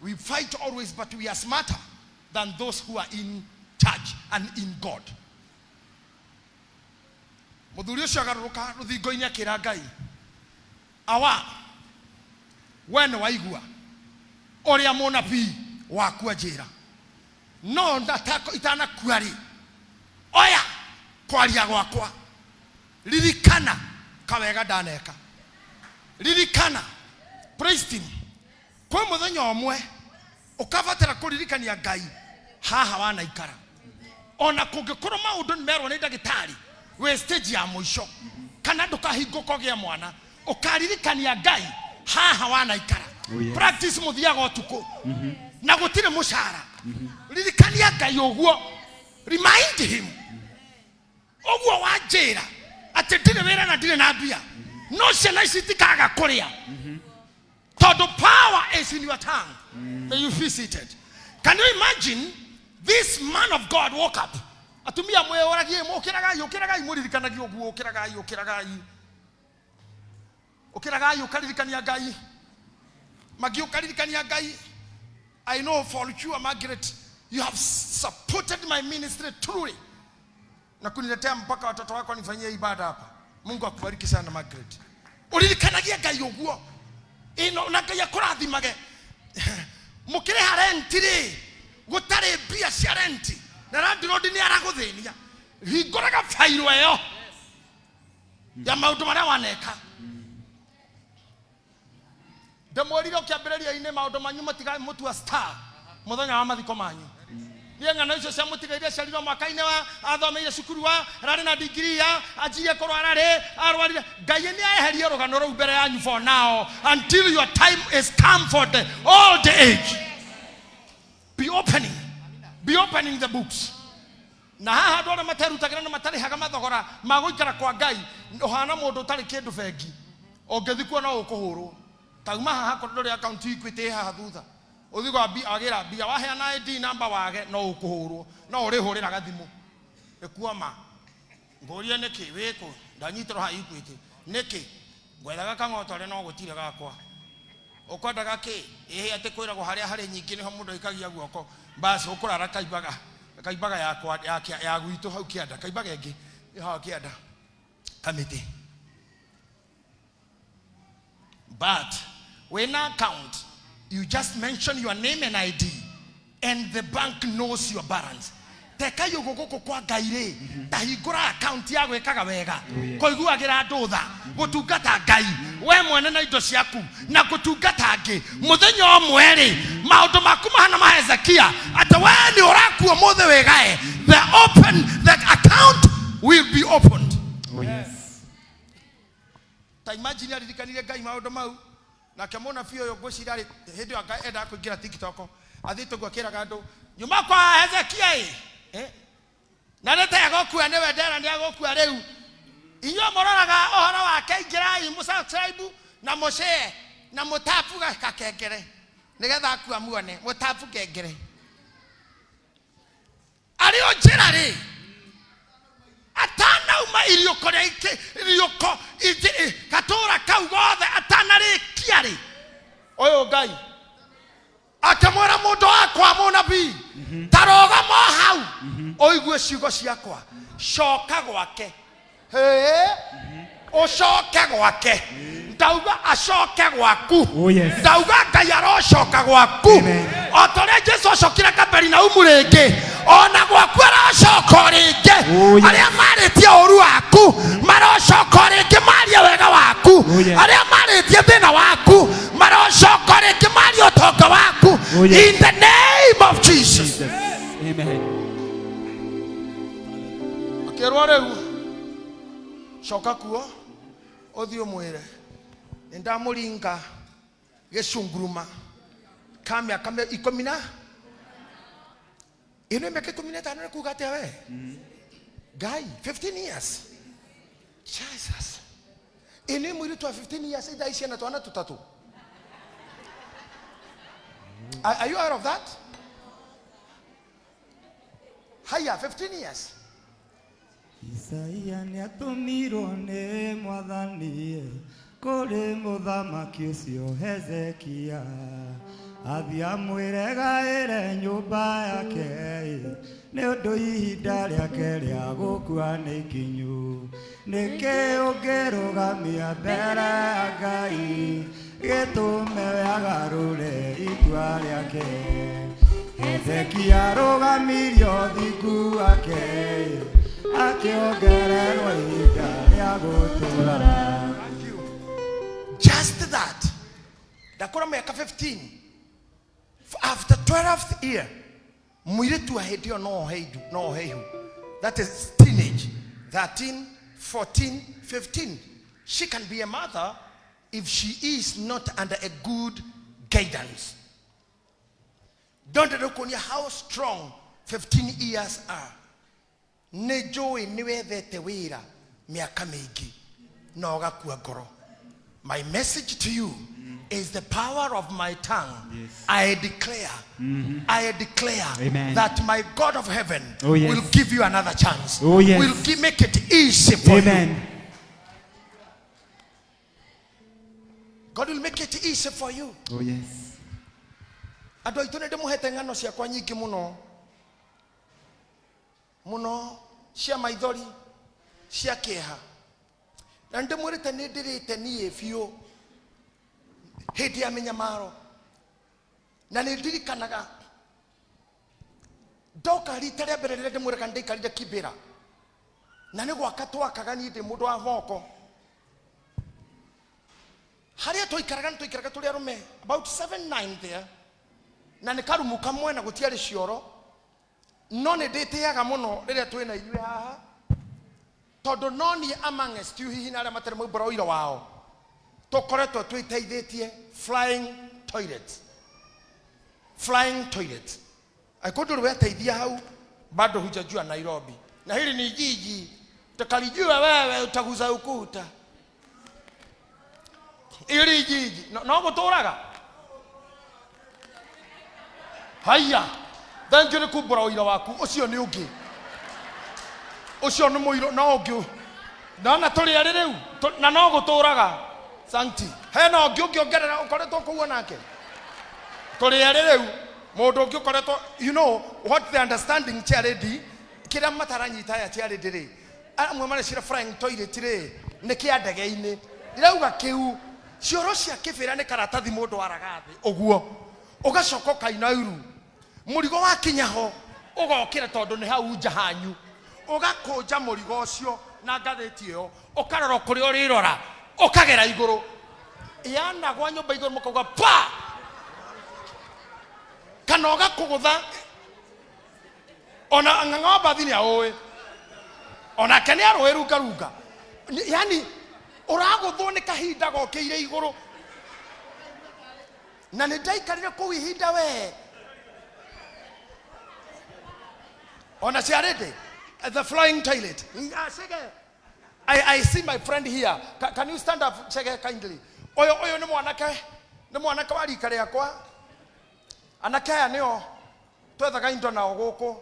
We fight always, but we are smarter than those who are in church and in God. Mũthuri ũcio agarũrũka rũthingo-inĩ akĩra Ngai, awa. We nĩ waigua ũrĩa mũnabii waku anjĩra, no itanakua rĩ, oya kwaria gwakwa, ririkana kawega ndaneka, ririkana. Praise team, kwĩ mũthenya ũmwe ũkabatara kũririkania Ngai haha wanaikara, ona kũngĩkorwo maũndũ nĩ merwo nĩ ndagĩtarĩ wĩ stage ya mũico kana ndũkahingũka ũgĩe mwana, ũkaririkania Ngai haha wanaikara. Oh, yes. Practice mũthiaga ũtukũ na gũtirĩ mũcara, ririkania Ngai ũguo, remind him ũguo wanjĩra atĩ ndirĩ wĩra na ndirĩ na mbia, no ciana ici itikaga kũrĩa tondũ power is in your tongue. May you be seated. Can you imagine this man of God woke up? Atumia mwĩyũragie, ũkĩragai, ũkĩragai, mũririkanagie ũguo, ũkĩragai, ũkĩragai, ũkĩragai, ũkaririkania Ngai magi, ũkaririkania Ngai. I know for sure, Margaret, you have supported my ministry truly na kuniletea mpaka watoto wako nifanyie ibada hapa. Mungu akubariki sana, Margaret. Uririkanagia Ngai ũguo ino na Ngai akũrathimage. Mũkĩrĩha renti rĩ, gũtarĩ mbia cia renti na landlord nĩ aragũthĩnia, hingũraga fairo ĩyo ya maũndũ marĩa waneka. Ndĩmwĩrire ũkĩambĩrĩria-inĩ, maũndũ manyu matigamũtua star mũthenya wa mathiko manyu. Niĩ ng'ano icio cia mũtiga iria ciarirwo mwaka-inĩ wa athomeire cukuru wa ararĩ na degree ya anjirie kũrwara rĩ arwarire, Ngai nĩ aeherie rũgano rũu mbere yanyu for now until your time is come for the old age. Be opening, be opening the books. Na haha andũ arĩa materutagĩra na matarĩhaga mathogora ma gũikara kwa Ngai, ũhana mũndũ ũtarĩ kĩndũ bengi, ũngĩthiĩ kuo no ũkũhũrwo. Tauma haha korwo ndũrĩ akaunti Equity ĩ haha thutha, ũthiĩ kwa wagĩra mbia, waheana ID number wage, no ũkũhũrwo, no ũrĩhũrĩraga thimũ ĩkuoma ngũrie nĩkĩ wĩkũ, ndanyitĩrwo haha Equity nĩkĩ, ngwethaga kang'otore no gũtirĩ gakwa, ũkwendaga kĩ, ĩhĩ atĩ kwĩragwo harĩa harĩ nyingĩ nĩho mũndũ aikagia guoko. Basi ũkũrara kaimbaga, kaimbaga yakwa ya, ya gwitũ hau kĩanda, kaimbaga ĩngĩ ĩ hau kĩanda kamĩtĩ. But when account, you just mention your name and ID and the bank knows your balance. Tekai ũguo gũkũ kwa Ngai rĩ, tahingũra akaunti ya gwĩkaga wega, kũiguagĩra andũ tha, gũtungata Ngai we mwene na indo ciaku na gũtungata angĩ. Mũthenya ũmwe rĩ, maũndũ maku mahana ma Hezekia, atĩ we nĩ ũrakua ũmũthĩ wĩgae, the open the account will be opened. Oh, yes. Ta imagine aririkanire Ngai maũndũ mau, nake mũnabii ũyũ ngwĩciria arĩ hĩndĩ ĩyo anga endaga kũingĩra TikTok, athiĩte ũguo akĩraga andũ nyuma kwa Hezekia ĩ, eh? Na nĩ ta egũkua, nĩwe ndera nĩ egũkua rĩu. Inyuĩ mũroraga ũhoro wake, ingĩrai mũsubscribe na mũshare na mũtapu gakengere nĩgetha akua muone mũtapu kengere arĩ o njĩra rĩ, atanauma iriũko rĩa iriũko gatũũra kau gothe atanarĩkia rĩ, ũyũ Ngai akĩmwĩra, mũndũ wakwa mũnabii, ta rũgama o hau ũigue ciugo ciakwa, coka gwake. Hĩ, ũcoke gwake, ndauga acoke gwaku. Oh, yes. Ndauga Ngai arocoka gwaku. Amen. O ta ũrĩa Jesu acokire Kaperinaumu rĩngĩ, ona gwaku arocoka o rĩngĩ. Oh, yes. Arĩa marĩtie ũru waku marocoka o rĩngĩ marie wega waku. Oh, yes. Arĩa marĩtie thĩna waku marocoka o rĩngĩ marie ũtonga waku. Oh, yes. In the name of Jesus. Jesus. Amen. Akĩrwo rĩu coka kuo ũthiĩ ũmwĩre nĩ ndamũringa gĩcunguruma ka mĩaka 15 ĩno, mĩaka 15 nĩ kuga atĩa we Ngai, 15 years, Jesus, ĩno mũirĩtu wa 15 years ithaa ici ena twana tũtatũ. Are you aware of that? Haya, 15 years. Isaia nĩatũmirwo nĩ Mwathani kũrĩ mũthamaki ũcio Hezekia, athiĩ amwĩre gaĩre nyũmba yake, nĩ ũndũ ihinda rĩake rĩa gũkua nĩ ikinyu. Nĩkĩ ũngĩrũgamia mbere ya Ngai? Gĩtũme we agarũre itua rĩake. Hezekia arũgamirie ũthingu wake, akĩongererwo ihinda rĩa gũtũũra. Thank you. Just that. Ndakũra mĩaka 15. After 12th year, mũirĩtu wa hĩndĩ ĩyo no ohe ihu, no ohe ihu. That is teenage. 13, 14, 15. She can be a mother if she is not under a good guidance. Don't look how strong 15 years are. Nĩ njũĩ nĩ wethete wĩra mĩaka mĩingĩ na ũgakua ngoro. My message to you is the power of my tongue. Yes. I declare, I declare Amen. that my God of heaven Oh, yes. will give you another chance. Oh, yes. Will make it easy for you. Amen. God will make it easy for you. Oh yes. Andũ aitũ nĩ ndĩmũhete ng'ano ciakwa nyingĩ mũno mũno cia maithori cia kĩeha, na nĩ ndĩmwĩrĩte nĩ ndĩrĩte niĩ biũ hĩndĩ ya mĩnyamaro, na nĩ ndirikanaga ndoka rita rĩa mbere rĩrĩa ndĩmwĩraga nĩ ndaikarire Kibera, na nĩ gwaka twakaga niĩ ndĩ mũndũ wa moko. Harĩa twaikaraga nĩ twaikaraga tũrĩ arũme about 7 9 there, na nĩ karumu kamwe na gũtiarĩ cioro, no nĩ ndĩtĩaga mũno rĩrĩa twĩna inyuĩ haha, tondũ no niĩ amongst you hihi na arĩa matarĩ maumbũra ũira wao tũkoretwo twĩteithĩtie flying toilet, flying toilet. Angĩkorwo ndũrĩ weteithia hau bado hujajua Nairobi, na hili ni jiji utakalijua wewe, utaguza ukuta ili jiji no, no gũtũraga haya. Thank you nĩ kumbũra ũira waku ũcio nĩ ũngĩ, ũcio nĩ mũiro no ũngĩ nona tũrĩ erĩ rĩu na no gũtũraga santi hena ũngĩ ũngĩongerera ũkoretwo kũu onake tũrĩ erĩ rĩu mũndũ ũngĩ ũkoretwo, you know what the understanding charity kĩrĩa mataranyita aya charity rĩ, amwe marecira flying toilet rĩ nĩ kĩa ndege-inĩ. Ndĩrauga kĩu cioro cia kĩbĩra nĩ karatathi mũndũ araga thĩ ũguo ũgacoka ũkaina iru mũrigo wakinya ho ũgokĩra, tondũ nĩ hau nja hanyu ũgakũnja mũrigo ũcio na ngathĩti ĩyo ũkarora kũrĩa ũrĩrora ũkagera igũrũ yanagwa nyũmba igũrũ mũkauga pa kana ũgakũgũtha ona ng'ang'a wa mbathi nĩ aũĩ onake nĩ arũĩ rungarunga. Yani ũragũthwo nĩ kahinda gokĩire igũrũ, na nĩ ndaikarire kũu ihinda we ona ciarĩndĩ the flying toilet. Chege, I see my friend here. Can you stand up, Chege, kindly? Ũyũ ũyũ nĩ mwanake, nĩ mwanake wa rika rĩakwa. Anake aya nĩo twethaga indo nao gũkũ,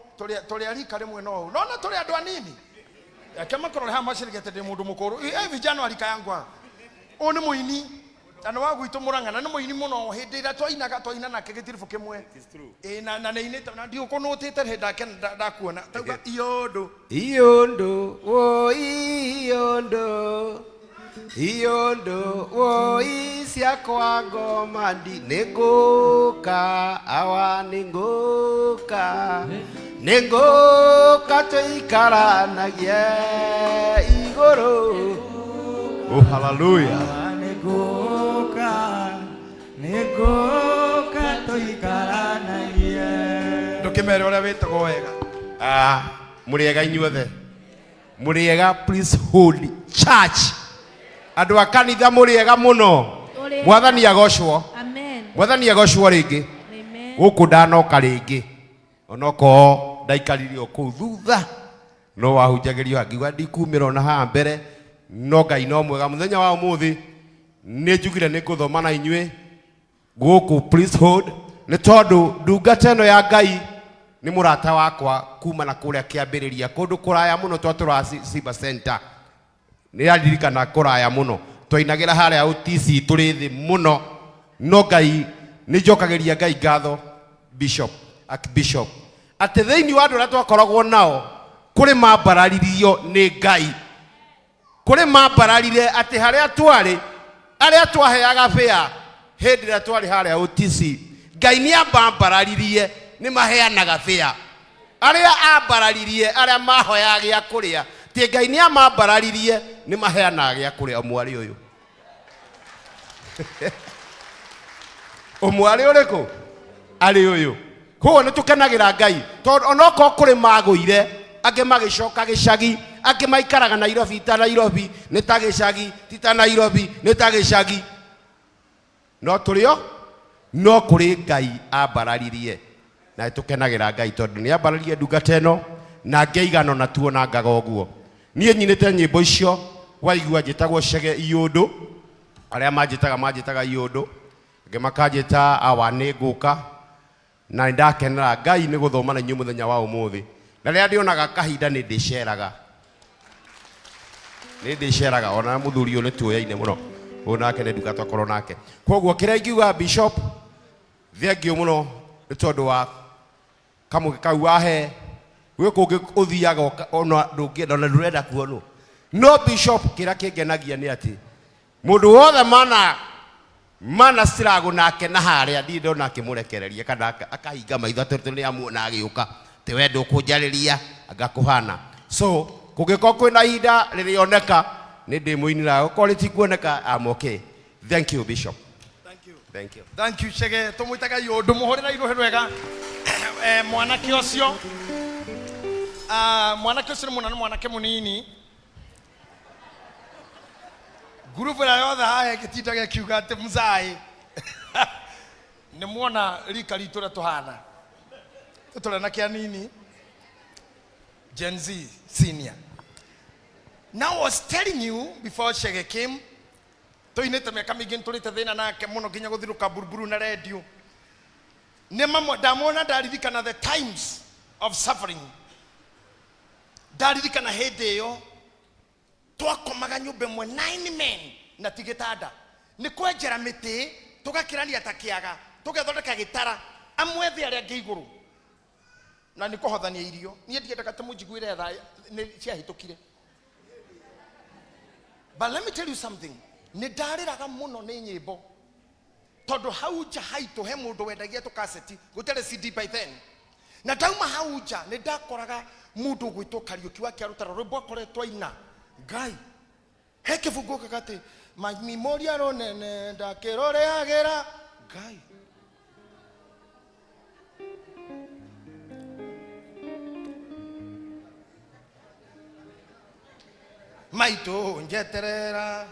tũrĩ a rika rĩmwe no ũũ nona tũrĩ andũ anini ake makorore haha macirigete ndĩ mũndũ mũkũrũ. Eh, vijana wa rika yangu haha. Ũyũ nĩ mũini na nĩ wa gwitũ Mũrang'a, na nĩ mũini mũno. Hĩndĩ ĩrĩa twainaga twaina nake gĩtiribũ kĩmwe. Ĩ, na nĩ ainĩte na ndiũkũnũtĩte hĩndĩ ndake ndakuona tauga iyũndũ. Iyondo, wo iyondo, iyondo, wo isiakwa ngoma ndi nĩngũka awa nĩngũka nĩngũka tũikaranagie igũrũ. Oh, hallelujah. Nĩngũka, nĩngũka tũikaranagie. Ndũkĩmere ũrĩa wĩtagwo wega. Ah, mũrĩega inyuothe, mũrĩega. Please hold church, andũ a kanitha, mũrĩega mũno. Ũrĩega. Mwathani agocwo. Amen. Mwathani agocwo rĩngĩ. Amen. Gũkũ ndanoka rĩngĩ onokorwo ndaikarire o kũu thutha no wahunjagĩrio angiuga ndikumĩra ona haha mbere, no Ngai no mwega. Mũthenya wa ũmũthĩ nĩ njugire nĩ ngũthoma na inyuĩ gũkũ Please Hold, nĩ tondũ ndungata ĩno ya Ngai nĩ mũrata wakwa kuma na kũrĩa kĩambĩrĩria kũndũ kũraya mũno twatũraga Simba Center. Nĩ aririkana kũraya mũno twainagĩra harĩa ũtc tũrĩ thĩ mũno, no Ngai nĩ njokagĩria Ngai ngatho, bishop, archbishop, atĩ thĩinĩ wa andũ arĩa twakoragwo nao kũrĩ mambararirio nĩ Ngai, kũrĩ mambararire atĩ harĩa twarĩ arĩa twaheaga bĩa. Hĩndĩ ĩrĩa twarĩ harĩa ũtici, Ngai nĩ ambambararirie, nĩ maheanaga bĩa. Arĩa ambararirie, arĩa mahoyaga gĩa kũrĩa, ti Ngai nĩ amambararirie, nĩ maheanaga gĩa kũrĩa. Ũmwarĩ ũyũ. Ũmwarĩ ũrĩkũ? Arĩ ũyũ. Koguo nĩ tũkenagĩra Ngai tondũ onokorwo kũrĩ magũire, angĩ magĩcoka gĩcagi, angĩ maikaraga Nairobi ta Nairobi nĩ ta gĩcagi, ti ta Nairobi nĩ ta gĩcagi. No tũrĩ o no kũrĩ Ngai ambararirie, na nĩ tũkenagĩra Ngai tondũ nĩ ambararirie ndungata ĩno na ngĩigana ona tuona ngaga ũguo. Niĩ nyinĩte nyĩmbo icio waigua njĩtagwo Chege Iyũndũ, arĩa manjĩtaga manjĩtaga Iyũndũ, angĩ makanjĩta awa nĩ ngũka, na nĩ ndakenera Ngai nĩ gũthoma na inyuĩ mũthenya wa ũmũthĩ. Na rĩrĩa ndĩonaga kahinda nĩ ndĩceraga, nĩ ndĩceraga ona mũthuri ũyũ nĩ tuoyaine mũno, ũyũ nake nĩ ndungata twakorwo nake. Koguo kĩrĩa ingiuga Bishop, thengiũ mũno nĩ tondũ wa kamũgĩ kau wahe, gwĩ kũngĩ ũthiaga ona ndũngĩenda ona ndũrenda kuonwo. No Bishop kĩrĩa kĩngenagia nĩ atĩ mũndũ wothe mana mana struggle nake na harĩa ndirĩ ndona akĩmũrekereria kana akahinga maitho atĩ tondũ nĩ amuona agĩũka atĩ we ndũkũnjarĩria anga kũhana. So kũngĩkorwo kwĩna ihinda rĩrĩoneka nĩ ndĩmũinĩra, gũkorwo rĩtikuoneka, I'm okay. Thank you Bishop. Thank you. Thank you. Thank you Chege. Tumwitaga yundu muhurira iruhe rwega. Mwanake ucio. Mwanake ucio ni mwana, ni mwanake munini. Ngurubu ĩrĩa yothe haha ĩgĩtindaga ĩkiuga atĩ mzai. Nĩ muona rika ritũ ũrĩa tũhana. Tũtũrĩ na kĩa nini. Gen Z senior. Now I was telling you before Chege came, tũinĩte mĩaka mĩingĩ nĩtũrĩte thĩna nake mũno nginya gũthirũka buruburu na redio. Nĩ mamwe ndamuona ndaririkana the times of suffering. Ndaririkana hĩndĩ ĩyo twakomaga nyũmba ĩmwe 9 men na ti gĩtanda, nĩ kwenjera mĩtĩ tũgakĩrania ta kĩaga, tũgethondeka gĩtara, amwe thĩ arĩa angĩ igũrũ, na nĩ kũhothania irio. Niĩ ndiendaga atĩ mũnjiguĩre tha, nĩ ciahĩtũkire. But let me tell you something, nĩ ndarĩraga mũno nĩ nyĩmbo, tondũ hau nja haitũ he mũndũ wendagia tũkaseti, gũtiarĩ CD by then. Na ndauma hau nja nĩ ndakoraga mũndũ ũgwĩtwo Kariũki wa Kĩarũtara, rwĩmbo akoretwo aina Ngai he kĩbungo gakatĩ mami moria rũnene ndakĩrũrĩagĩra Ngai. Maitũ njeterera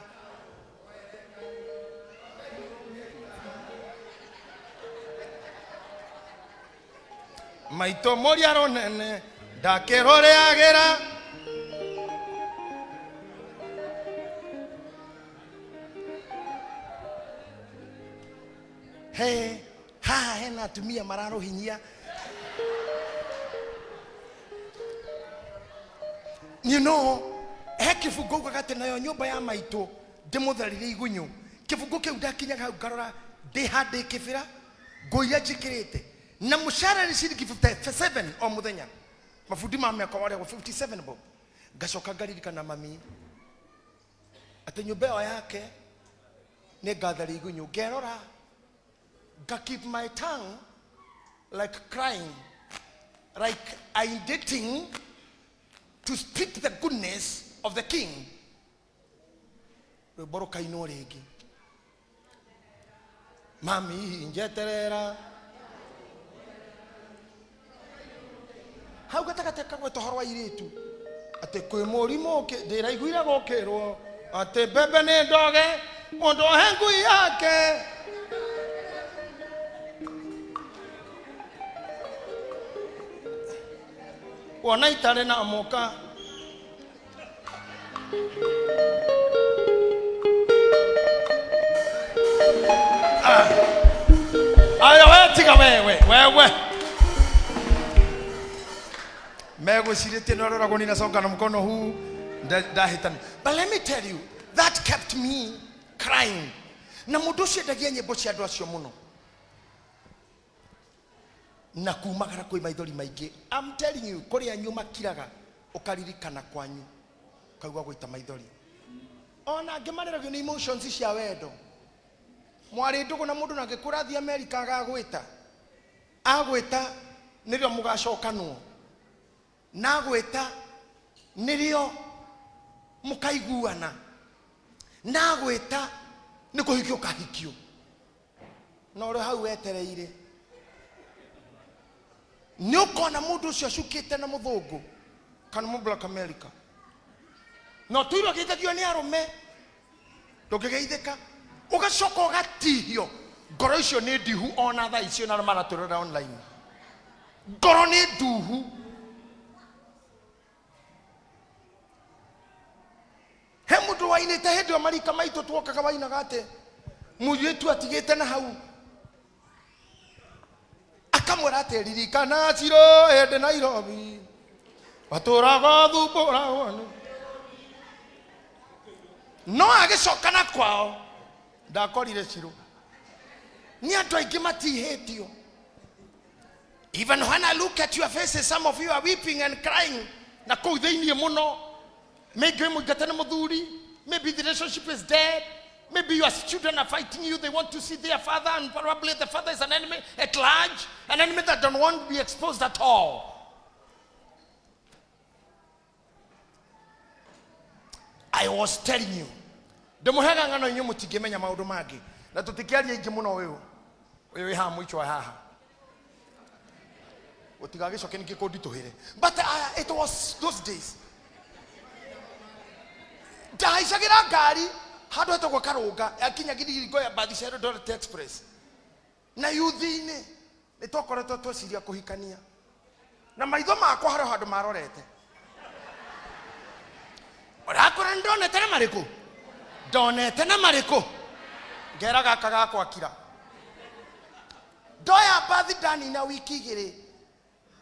maitũ moria rũnene ndakĩrũrĩagĩra. He haha hena atumia mararũhinyia. You know, he kĩbungo ugaga atĩ nayo nyũmba ya maitũ ndĩmũtharire igunyũ. Kĩbungo kĩu ndakinyaga hau ngarora ndĩ handĩ kĩbĩra nguo iria njĩkĩrĩte na mũcara nĩ ciringi 57 o mũthenya, mabundi ma mĩaka warĩagwo 57 bob. Ngacoka ngaririkana mami atĩ nyũmba ĩyo yake nĩ ngatharia igunyũ, ngerora nga keep my tongue like crying, like I'm dating to speak the goodness of the king. Rwĩmbo rũkainwo rĩngĩ, mami njeterera hau gatagatĩ kagweta ũhoro wa airĩtu atĩ kwĩ mũrimũ ndĩraiguire gũkĩrwo atĩ mbembe nĩ ndoge mũndũ ohe ngui yake. Wona itarĩ na mũka aya we tiga wewe wewe megwĩcirĩtie nĩ ũroragwo ninasonga na mkono huu ndahĩtani. But let me tell you, that kept me crying. Na mũndũ ũcio endagia nyĩmbo cia andũ acio mũno na kumagara kwĩ maithori maingĩ. I'm telling you, kũrĩ anyu makiraga ũkaririkana kwanyu ũkaigua gũita maithori. Ona angĩ marĩragio nĩ emotions cia wendo. Mwarĩ ndũgũ na mũndũ na angĩkwĩra athiĩ Amerika agagwĩta, agwĩta nĩrĩo mũgacokanwo, na agwĩta nĩrĩo mũkaiguana, na agwĩta nĩ kũhikio ũkahikio, na ũrĩ hau wetereire nĩ ũkona mũndũ ũcio acukĩte na mũthũngũ kana mũ Black America, na ũtũire ũgeithagio nĩ arũme ndũngĩgeithĩka, ũgacoka ũgatihio. Ngoro icio nĩ ndihu ona thaa icio, na arĩa maratũrora online, ngoro nĩ nduhu. He mũndũ wainĩte hĩndĩ ĩyo marika maitũ tuokaga wainaga atĩ mũirĩtu atigĩte na hau akamwĩra atĩ ririkana ciro hĩndĩ Nairobi watũraga thumbũragwo nĩ no agĩcoka na kwao ndakorire ciro. Nĩ andũ aingĩ matihĩtio. Even when I look at your faces, some of you are weeping and crying na kũu thĩinĩ mũno. Maybe wĩ mũingate nĩ mũthuri, maybe the relationship is dead, maybe your children are fighting you, they want to see their father, and probably the father is an enemy at large, an enemy that don't want to be exposed at all. I was telling you, ndĩmũhega ng'ano inyuĩ mũtingĩmenya maũndũ mangĩ, na tũtikĩaria ingĩ mũno. Ũyũ ũyũ wĩ haha mũico wa haha gũtigagĩcoke ningĩ kũnditũhĩre, but it was those days ndahaicagĩra ngari handũ hetagwo Karũnga yakinya Githiringo ya mbathi cia Eldoret Express, na yuthi-inĩ nĩ twakoretwo tweciria kũhikania, na maitho makwa harĩ handũ marorete ũrakora nĩ ndonete na marĩkũ, ndonete na marĩkũ, ngera gaka gakwa kira ndoya mbathi ndanina wiki 2,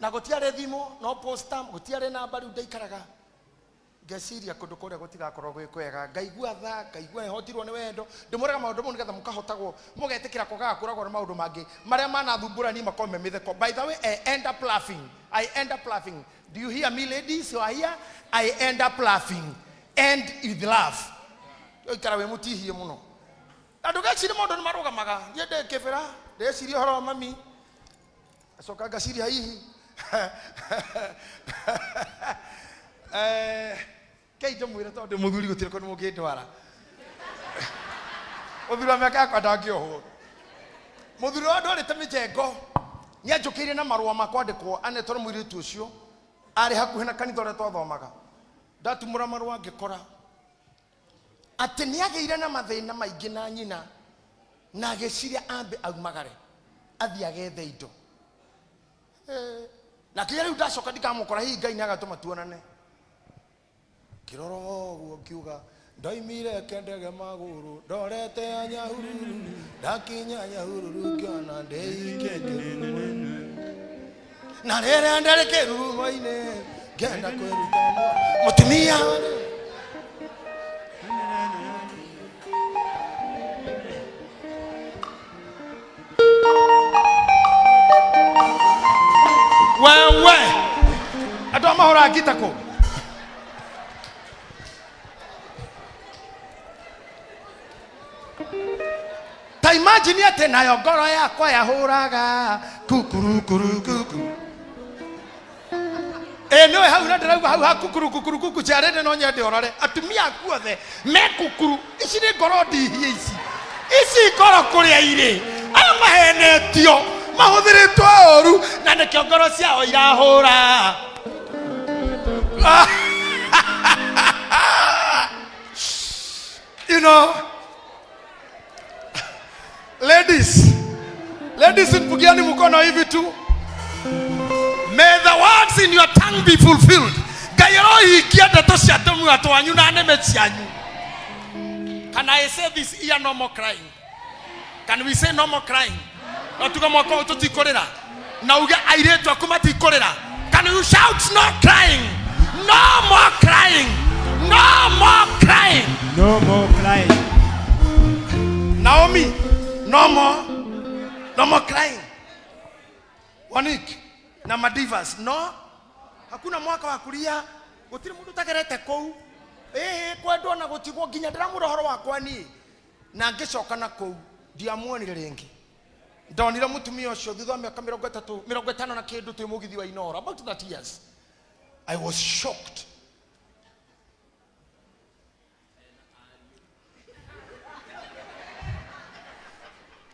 na gũtiarĩ thimũ, no posta, gũtiarĩ namba. Rĩu ndaikaraga ngeciria kũndũ kũrĩa gũtigakorwo gwĩ kwega, ngaigua tha, ngaigua hotirwo nĩ wendo. Ndĩmwĩraga maũndũ mau nĩgetha mũkahotagwo mũgetĩkĩra kwagaga kũragwo na maũndũ mangĩ marĩa manathumbũra niĩ makorwo me mĩtheko. By the way, I end up laughing, I end up laughing. Do you hear me, ladies who are here? I end up laughing and with love. Ikara wĩ mũtihie mũno na ndũgecirie maũndũ nĩ marũgamaga. Niĩ ndĩ kĩbĩra ndĩreciria ũhoro wa mami, acoka ngaciria hihi kei ndĩmwĩre tondũ ndĩ mũthuri, gũtirĩ kũndũ mũngĩndwara. Mũthuri wa mĩaka yakwa ndangĩohwo. Mũthuri wa ndwarĩte mĩjengo nĩ anjũkĩire na marũa ma kwandĩkwo anetwo nĩ mũirĩtu ũcio arĩ hakuhĩ na kanitha ũrĩa twathomaga. Ndatumũra marũa ngĩkora atĩ nĩ agĩire na mathĩna maingĩ na nyina, na agĩciria ambe aumagare athiĩ agethe indo. Na kinya rĩu ndacoka ndikamũkora, hihi Ngai nĩ agatũma tuonane. Ngĩrora ũguo ngiuga ndoimire kendege magũrũ ndorete ya Nyahururu, ndakinya Nyahururu ngĩona ndĩike kĩrurumo, na rĩrĩa ndarĩ kĩrurumo-inĩ ngĩenda kwĩruta mũtumia. Wewe andũ a mahũra ngita kũ ta imagine atĩ nayo ngoro yakwa yahũraga kukuru kuku. Ĩ nĩwe hau na ndĩrauga hau ha kukuru kukuru kuku ciarĩte, no nyende ũrore atumia aku othe me kukuru. Ici nĩ ngoro ndihie, ici ngoro kũrĩa irĩ aya mahenetio mahũthĩrĩtwo ũru, na nĩkĩo ngoro ciao irahũra. You know, ladies, ladies, mpugiani mkono hivi tu. May the words in your tongue be fulfilled. Ngai arohingia ndeto cia tũnua twanyu na nĩmĩ cianyu. Can I say this year, no more crying? Can we say no more crying? No tuge mwaka ũyũ tũtikũrĩra, na uge airĩtu aku matikũrĩra. Can you shout no crying? No more crying, no more crying. No more crying. Naomi, no more, no more crying. Wanik na Madivas, no, hakuna mwaka wa kulia, gũtirĩ mũndũ ũtagerete kũu. Ĩĩ, kwendwo na gũtigwo, nginya ndĩramwĩra ũhoro wakwa niĩ na ngĩcoka na kũu. Ndiamuonire rĩngĩ. Ndonire mũtumia ũcio thutha wa mĩaka 30, 50 na kĩndũ twĩ mũgithi wa Inoro, about 30 years. I was shocked.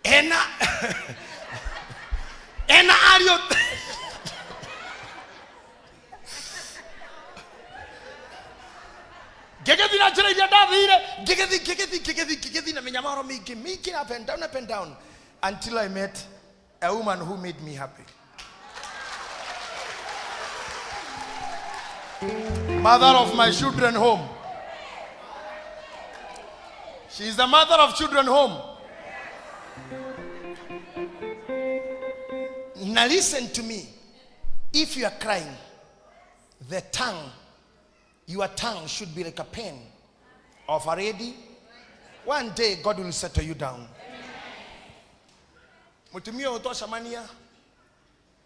Ena ariũ ngĩgĩthiĩ na njĩra iria ndathire, ngĩgĩthiĩ, ngĩgĩthiĩ, ngĩgĩthiĩ, ngĩgĩthiĩ na mĩnyamaro mĩingĩ mĩingĩ, up and down, up and down, until I met a woman who made me happy. Mother of my children home. She is the mother of children home. Now listen to me. If you are crying, your tongue should be like a pen of a ready. One day God will settle you down. Mutumia ũyũ twacemania,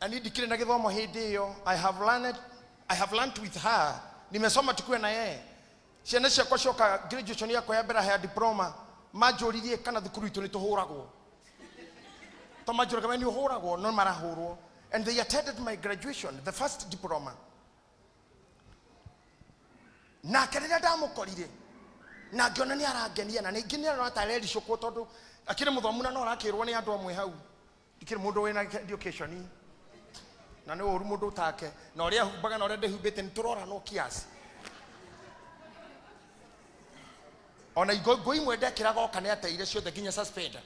na niĩ ndikĩrĩ na gĩthomo hĩndĩ ĩyo. I have learned with her. Nimesoma tukiwa na yeye. Ciana ciakwa cioka graduation yakwa ya mbere ya diploma, manjũririe kana thukuru itũ nĩ tũhũragwo. To manjũraga we nĩ ũhũragwo, no marahũrwo. And they attended my graduation, the first diploma. Nake rĩrĩa ndamũkorire, na ngĩona nĩ arangenia, na ningĩ nĩ arona ta arericũkwo tondũ akĩrĩ mũthomu na no arakĩrwo nĩ andũ amwe hau. Ndikĩrĩ mũndũ wĩna education, na nĩ ũru mũndũ ũtake, na ũrĩa ahumbaga na ũrĩa ndĩhumbĩte nĩ tũroranwo kiasi. Ona nguo imwe ndekĩraga oka nĩ ateire ciothe nginya suspender.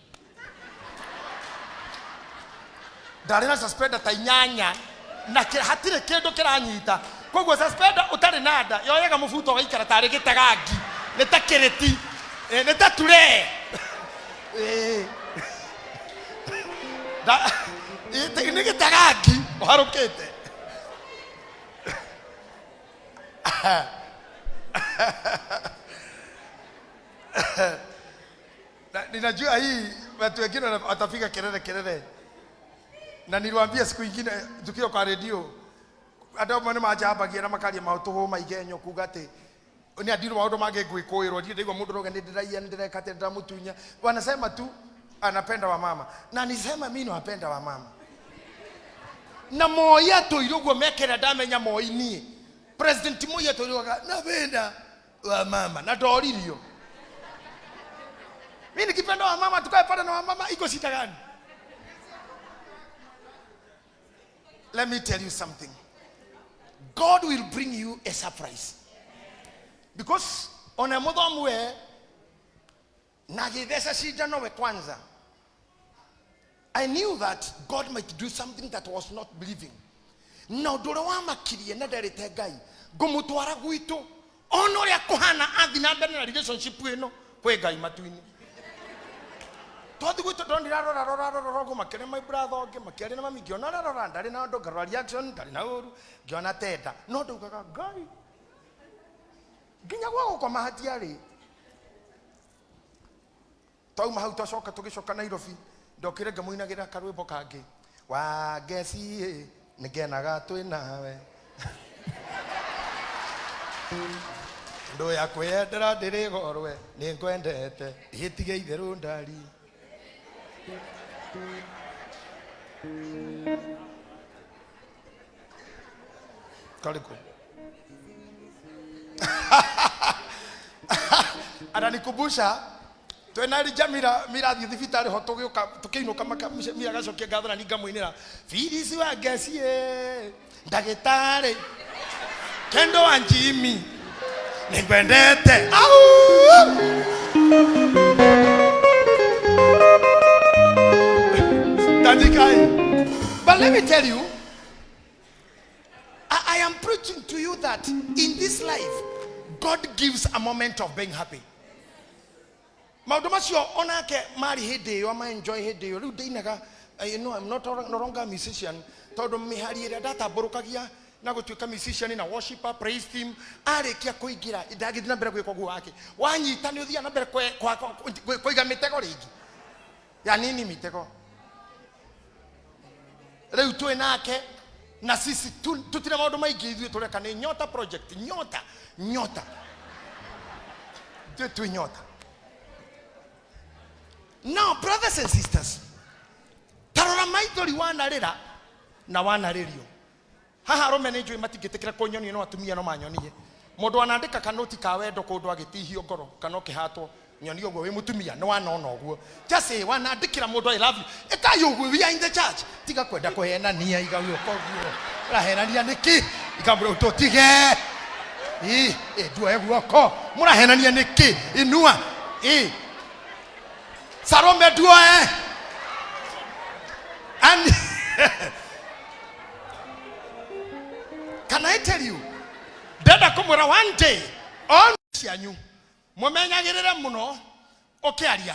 Ndarĩ na suspender ta inyanya, na hatirĩ kĩndũ kĩranyita. Koguo suspender ũtarĩ na nda yoyaga mũbuto ũgaikara tarĩ gĩtegangi, nĩ ta kĩrĩti, nĩ ta turee. Nĩ gĩtegangi ũharũkĩte. Na ninajua hii watu wengine watapiga kelele kelele, na niliwaambia siku ingine tukiwa kwa redio, andũ amwe nĩ manjambagia na makaria maũndũ maigenyo kuga atĩ nĩ andirũ maũndũ mangĩ ngwĩkũĩrwo, ndirĩ ndaigua mũndũ ũrauga nĩ ndĩraiya, nĩ ndĩreka atĩ ndĩramũtunya. Wanasema tu anapenda wamama, na nisema mimi nawapenda wamama. Na Moi atũire ũguo mekĩra ndamenya Moi niĩ. President Moi atũire ũguo, napenda wamama, na ndoririo. Mimi nikipenda wamama tukae pale na wamama, iko shida gani? Let me tell you something. God will bring you a surprise. Because on a mother we na githesa shida nowe kwanza. I knew that God might do something that was not believing. Na ũndũ ũrĩa wamakirie na nderĩte Ngai, ngũmũtwara gwitũ, ona ũrĩa kũhana athi na mbere na relationship ĩno kwĩ Ngai matu-inĩ. Twathi gwitũ ndonire arora, rora, rora, rora, ũguo makĩaria my brother ũngĩ, makĩaria na mami, ngĩona ũrĩa arora, ndarĩ na ũndũ, ngarora reaction, ndarĩ na ũru, ngĩona tenda. No ndaugaga, Ngai, nginya gwa gũkoma hatiarĩ. Twauma hau twacoka tũgĩcoka Nairobi, ndokire ngĩmũinagĩra karwĩmbo kangĩ. Wangeci, nĩngenaga twĩ nawe. Ndũ ya kwĩyendera ndĩrĩ gorwe, nĩngwendete, ĩtige itherũ ndari. Karibu. Ananikumbusha twena Elijah Mira, Mira athiĩ thibitarĩ ho tũgĩũka tũkĩinũka maka Mira agacokia ngatho na niĩ ngamũinĩra Phyllis wa Ngeci ĩ, ndagĩtarĩ Kendo wa Jimmy nĩngwendete au. Tandĩkai. But let me tell you, I am preaching to you that in this life, God gives a moment of being happy. Maũndũ macio onake marĩ hĩndĩ ĩyo, ama enjoy hĩndĩ ĩyo. Rĩu ndĩinaga, you know, I'm not no longer a musician, tondũ mĩhari ĩrĩa ndatambũrũkagia na gũtuĩka musician na worshiper, praise team, arĩkia kũingĩra, ndagĩthiĩ na mbere gwĩka ũguo wake. Wanyita nĩ ũthiaga na mbere kũiga mĩtego rĩngĩ. Ya nini mĩtego? Rĩu twĩ nake na sisi tutire maũndũ maingĩ ithuĩ tũreka nĩ Nyota project, Nyota, Nyota. Ithuĩ twĩ Nyota. Now brothers and sisters, tarora maithori wanarĩra na wanarĩrio. Haha arũme nĩ njũĩ matingĩtĩkĩra kũnyonia, no atumia no manyonie. Mũndũ wanandĩka kanoti ka wendo kũndũ agĩtihio ngoro kana ũkĩhatwo, nyonia ũguo wĩ mũtumia nĩ wanona ũguo. Just say wanandĩkĩra mũndũ I love you. Ĩkai ũguo, we are in the church. Tiga kwenda kũhenania, iga gĩũka ũguo. Ũrahenania nĩkĩ? Ikamwĩra tũtige. Ĩ, ĩ, nduoe guoko. Mũrahenania nĩkĩ? Inua. Ĩ. Salome nduoe. And can I tell you, ndenda kũmwĩra one day on cianyu mũmenyagĩrĩre mũno ũkĩaria.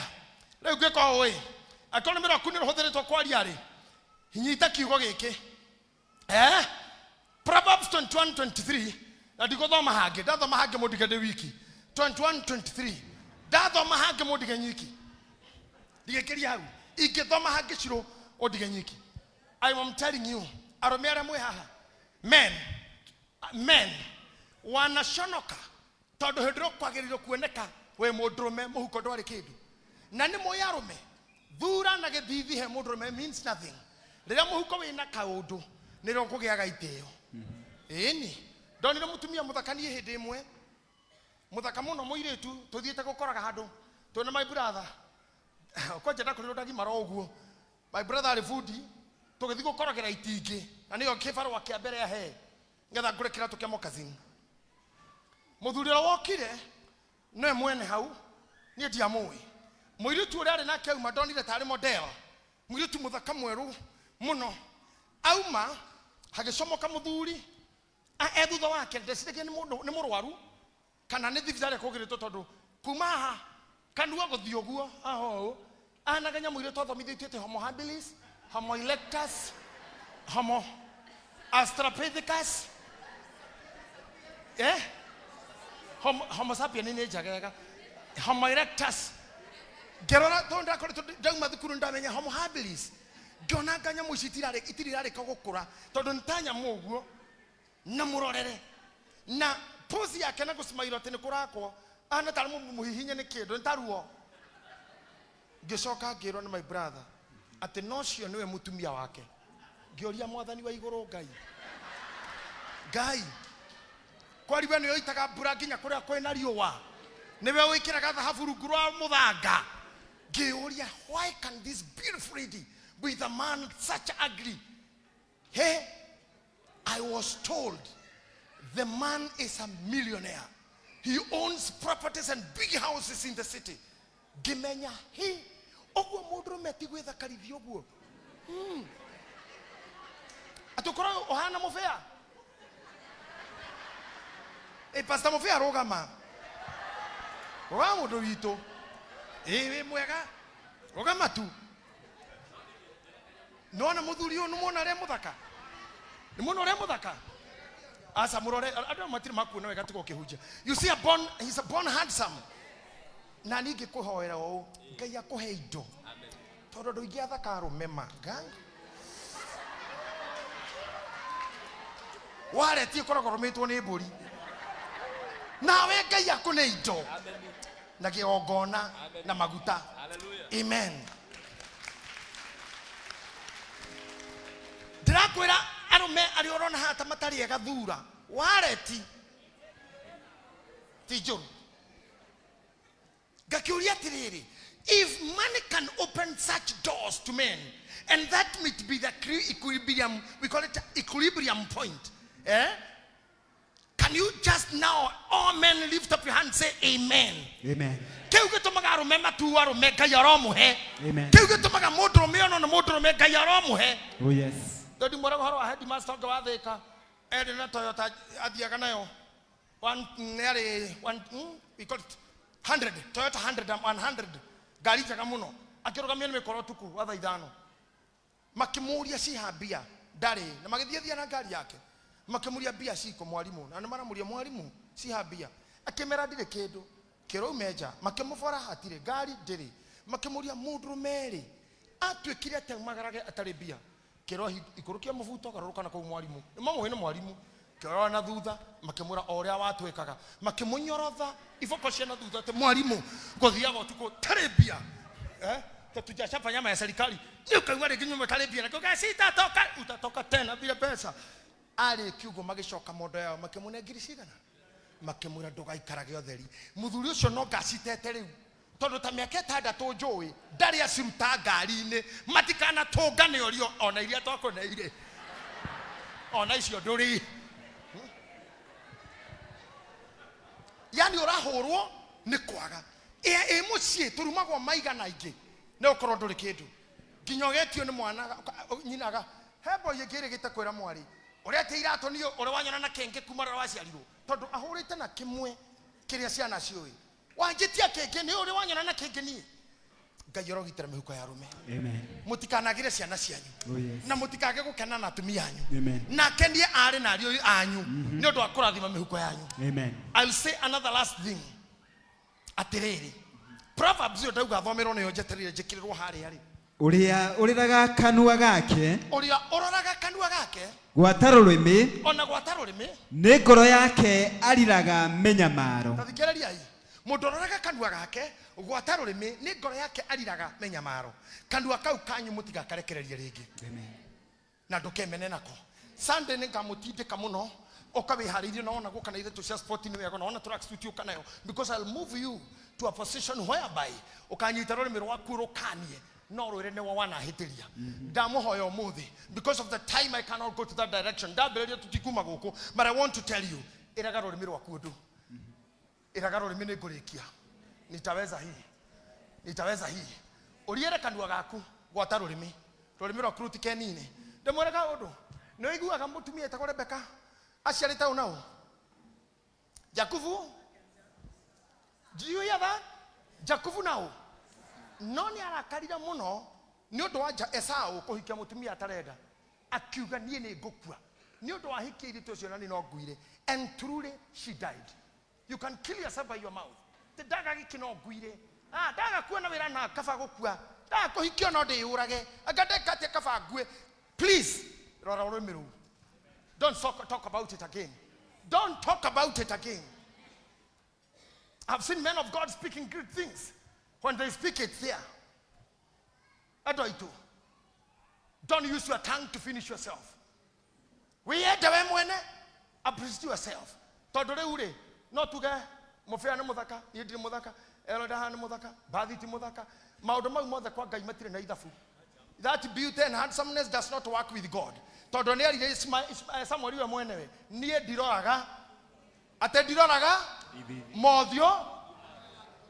Rĩu ngĩka ũũ ĩ, angĩkorwo nĩ mĩrwaku nĩ rũhũthĩrĩtwo kwaria rĩ, nyita kiugo gĩkĩ. Eh? Proverbs 21:23, na ndigũthoma hangĩ, ndathoma hangĩ mũndige ndĩ wiki. 21:23, ndathoma hangĩ mũndige nyiki, ndigĩkĩria hau. Ingĩthoma hangĩ cirũ ũndige nyiki. I am telling you, arũme arĩa mwĩ haha, men, men wanaconoka tondũ hĩndĩ ĩrĩa ũkwagĩrĩirwo kuoneka wĩ mũndũrũme mũhuko ndwarĩ kĩndũ. Na nĩ mũĩ arũme, thura na gĩthithi he mũndũrũme means nothing. Rĩrĩa mũhuko wĩna kaũndũ nĩrĩo kũgĩaga itĩo. Ĩni ndonire mũtumia mũthaka niĩ hĩndĩ ĩmwe, mũthaka mũno mũirĩtu, tũthiĩte gũkoraga handũ twĩna my brother. Kwanja ndakorirwo ndagimara ũguo. My brother arĩ bundi, tũgĩthiĩ gũkorogera itingĩ, na nĩyo kĩbarũa kĩa mbere ahe nĩgetha ngũre kĩratũ kĩa moccasin. Mũthuri ũrĩa wokire nĩwe mwene hau, niĩ ndiamũĩ. Mũirĩtu ũrĩa arĩ nake auma, ndonire tarĩ model, mũirĩtu mũthaka mwerũ mũno. Auma hagĩcomoka mũthuri e thutha wake, ndeciragia nĩ mũndũ nĩ mũrwaru kana nĩ thibitarĩ kũgĩrĩtwo, tondũ kuma haha kanua gũthiĩ ũguo haha ũũ anaga nyamũ iria twathomithĩtio atĩ homo habilis, homo erectus, homo australopithecus, eh? Homo, homo sapien nĩ njagega, homo erectus. Ngĩrora tondũ ndakoretwo ndauma thukuru ndamenya homo habilis, ngĩona anga nyamũ ici itirĩ irarĩka gũkũra tondũ nĩ ta nyamũ ũguo. Na mũrorere na pose yake na gũcimairwo atĩ nĩ kũrakwo, ahana tarĩ mũhihinye nĩ kĩndũ, nĩ ta ruo. Ngĩcoka ngĩrwo nĩ my brother atĩ no cio nĩwe mũtumia wake. Ngĩũria mwathani wa igũrũ Ngai, Ngai kwari we nĩwe ũitaga mbura nginya kũrĩa kwĩna riũa, nĩwe wĩkĩraga thahabu rungu rwa mũthanga. Ngĩũria, why can this beautiful lady with a man such ugly? Hey, I was told the man is a millionaire. He owns properties and big houses in the city. Ngĩmenya hi ũguo mũndũrũme ti gwĩthakarithia ũguo. Atĩ ũkorwo ũhana mũbĩa. Ĩ pastor mũbĩa rũgama. Rũgama mũndũ witũ. Ĩ wĩ mwega. Rũgama tu. Nĩwona mũthuri ũyũ, nĩmuona ũrĩa mũthaka? Nĩmuona ũrĩa mũthaka? Aca mũrore, andũ aya matirĩ makuona wega tiga ũkĩhunjia. You see a born, he's a born handsome. Na niĩ ngĩkũhoera ũũ, Ngai akũhe indo. Tondũ andũ aingĩ athaka arũme ma Ngai. Wareti ĩkoragwo rũmĩtwo nĩ mbũri. Nawe Ngai akũne indo. Na kĩgongona na maguta. Amen. Ndĩrakwĩra arũme arĩa ũrona haha ta matarĩ ega thura wareti ti njũru. Ngakĩũria atĩrĩrĩ, if money can open such doors to men, and that might be the equilibrium, we call it equilibrium point, eh? Can you just now, all men, lift up your hand and say amen? Amen. Kĩu gĩtũmaga arũme matuo arũme Ngai aromũhe. Amen. Kĩu gĩtũmaga mũndũrũme ono nĩ mũndũrũme Ngai aromũhe. Oh yes. Ndodi mwĩra ũhoro wa headmaster ũngĩ wa Thĩka, erĩ na Toyota athiaga nayo one, yarĩ one, we call it 100, Toyota 100, 100, ngari njega mũno. Akĩrũgamio nĩ mĩkora ũtukũ wa thaa ithano, makĩmũria ciha mbia, ndarĩ na magĩthiĩ thia na ngari yake, makĩmũria mbia ciko mwarimũ, na nĩ maramũria mwarimũ ciha mbia, akĩmera ndirĩ kĩndũ, kĩraume nja, makĩmũbora hatirĩ ngari ndĩrĩ, makĩmũria mũndũrũme rĩ atuĩkire atĩa magarage atarĩ mbia, kĩro ikũrũkia mũbuto garũrũka na kũu mwarimũ nĩ mamũĩ nĩ mwarimũ, kĩrora na thutha makĩmwĩra o ũrĩa watwĩkaga, makĩmũnyorotha iboko cia na thutha atĩ mwarimũ gũthiaga ũtukũ tarĩ mbia, eh? Tatujashapa nyama ya serikali. Ni ukaigua rĩngĩ nyũmba ĩtarĩ mbia, nakĩo gĩa sitatoka, utatoka tena bila pesa. Arĩkia ũguo magĩcoka mondo yao makĩmũne ngiri cigana, makĩmwĩra ndũgaikarage ũtheri. Mũthuri ũcio no ngacitete rĩu, tondũ ta mĩaka 6 njũĩ ndarĩ aciruta ngari-inĩ, matikanatũngane ũrio ona iria twakũneire ona icio ndũrĩ. Yani ũrahũrwo nĩ kwaga ĩ mũciĩ tũrumagwo maigana aingĩ nĩ ũkorwo ndũrĩ kĩndũ, nginya ũgetio nĩ mwana nyinaga he boy ĩngĩ ĩrĩgĩte kwĩra mwarĩ ũrĩa atĩ iratũ niĩ ũrĩa wanyona na kĩngĩ kuma rĩrĩa waciarirwo, tondũ ahũrĩte na kĩmwe kĩrĩa ciana ciũĩ, wanjĩtia kĩngĩ nĩ ũrĩa wanyona na kĩngĩ niĩ. Ngai arogitĩra mĩhuko ya arũme. Amen. Mũtikanagĩre ciana cianyu. Oh, yes. Na mũtikage gũkena na atumia anyu. Amen. Na akenie arĩ na ariũ anyu nĩ ũndũ wa kũrathima mĩhuko yanyu. Amen. I'll say another last thing. Atĩrĩrĩ, Proverbs ĩyo ndauga thomerwo nĩyo njetereire njĩkĩrĩrwo harĩa rĩ. Ũrĩa ũrĩraga kanua gake, Ũrĩa ũroraga kanua gake, gwata rũrĩmĩ, ona gwata rũrĩmĩ, nĩ ngoro yake ariraga mĩnyamaro. Ta thikĩrĩriai, mũndũ ũroraga kanua gake gwata rũrĩmĩ, nĩ ngoro yake ariraga mĩnyamaro. Kanua kau kanyu mũtigakarekererie rĩngĩ. Amen. Na ndũkemene nako. Sunday nĩ ngamũtindĩka mũno, ũka wĩharĩirie na wona gũka na irĩtũ cia sport nĩ wega, na wona tracksuit ũka nayo, because I'll move you to a position whereby ũkanyita rũrĩmĩ rwaku rũkanie no rwĩre nĩwe wanahĩtĩria. Ndamũhoya ũmũthĩ, because of the time I cannot go to that direction, ndambĩrĩria tũtikuma gũkũ, but I want to tell you, ĩraga rũrĩmĩ rwaku ũndũ, ĩraga rũrĩmĩ nĩ ngũrĩkia, nitaweza hii, nitaweza hii. Ũriere kanua gaku gwata rũrĩmĩ, rũrĩmĩ rwaku rũtikenine. Ndĩmwĩre kaũndũ, nĩ ũiguaga mũtumia etagwo Rebeka aciarĩte ũ na ũ? Jakubu. Do you hear that? Jakubu na ũ? No nĩ arakarire mũno nĩ ũndũ wa Esau kũhikia mũtumia atarenda, akiuga niĩ nĩ ngũkua nĩ ũndũ wa hikia airĩtu acio na niĩ no nguire. And truly she died. You can kill yourself by your mouth. Ti ndaga gĩkĩ no nguire, ndaga kuona wĩra na kaba gũkua, ndaga kũhikio no ndĩyũrage, anga ndeka atĩa kaba ngue. Please rora rũrĩmĩ rũu. Don't talk about it again. Don't talk about it again. I've seen men of God speaking great things. When they speak, it's there. Andũ aitũ, don't use your tongue to finish yourself. Wiyende we mwene, appreciate yourself. Tondũ rĩu rĩ, no tuge mũbĩa nĩ mũthaka, niĩ ndirĩ mũthaka, Elodaha nĩ mũthaka, Bathi ti mũthaka. Maũndũ mau mothe kwa Ngai matirĩ na ithabu. That beauty and handsomeness does not work with God. Tondũ nĩ arire Samuel we mwenewe, niĩ ndiroraga, atĩ ndiroraga mothiũ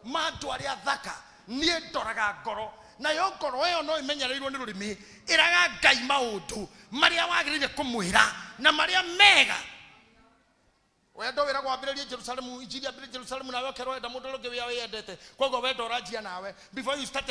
ma andũ arĩa thaka, niĩ ndoraga ngoro. Nayo ngoro ĩyo no ĩmenyereirwo nĩ rũrĩmĩ, ĩraga Ngai maũndũ marĩa wagĩrĩire kũmwĩra na marĩa mega. Wendo wĩragwo wambĩrĩrie Jerusalemu, injiri yambĩrĩrie Jerusalemu, nawe ũkerwo wenda mũndũ ũrĩa ũngĩ wĩa wĩyendete. Koguo wendo ũranjia nawe. Before you start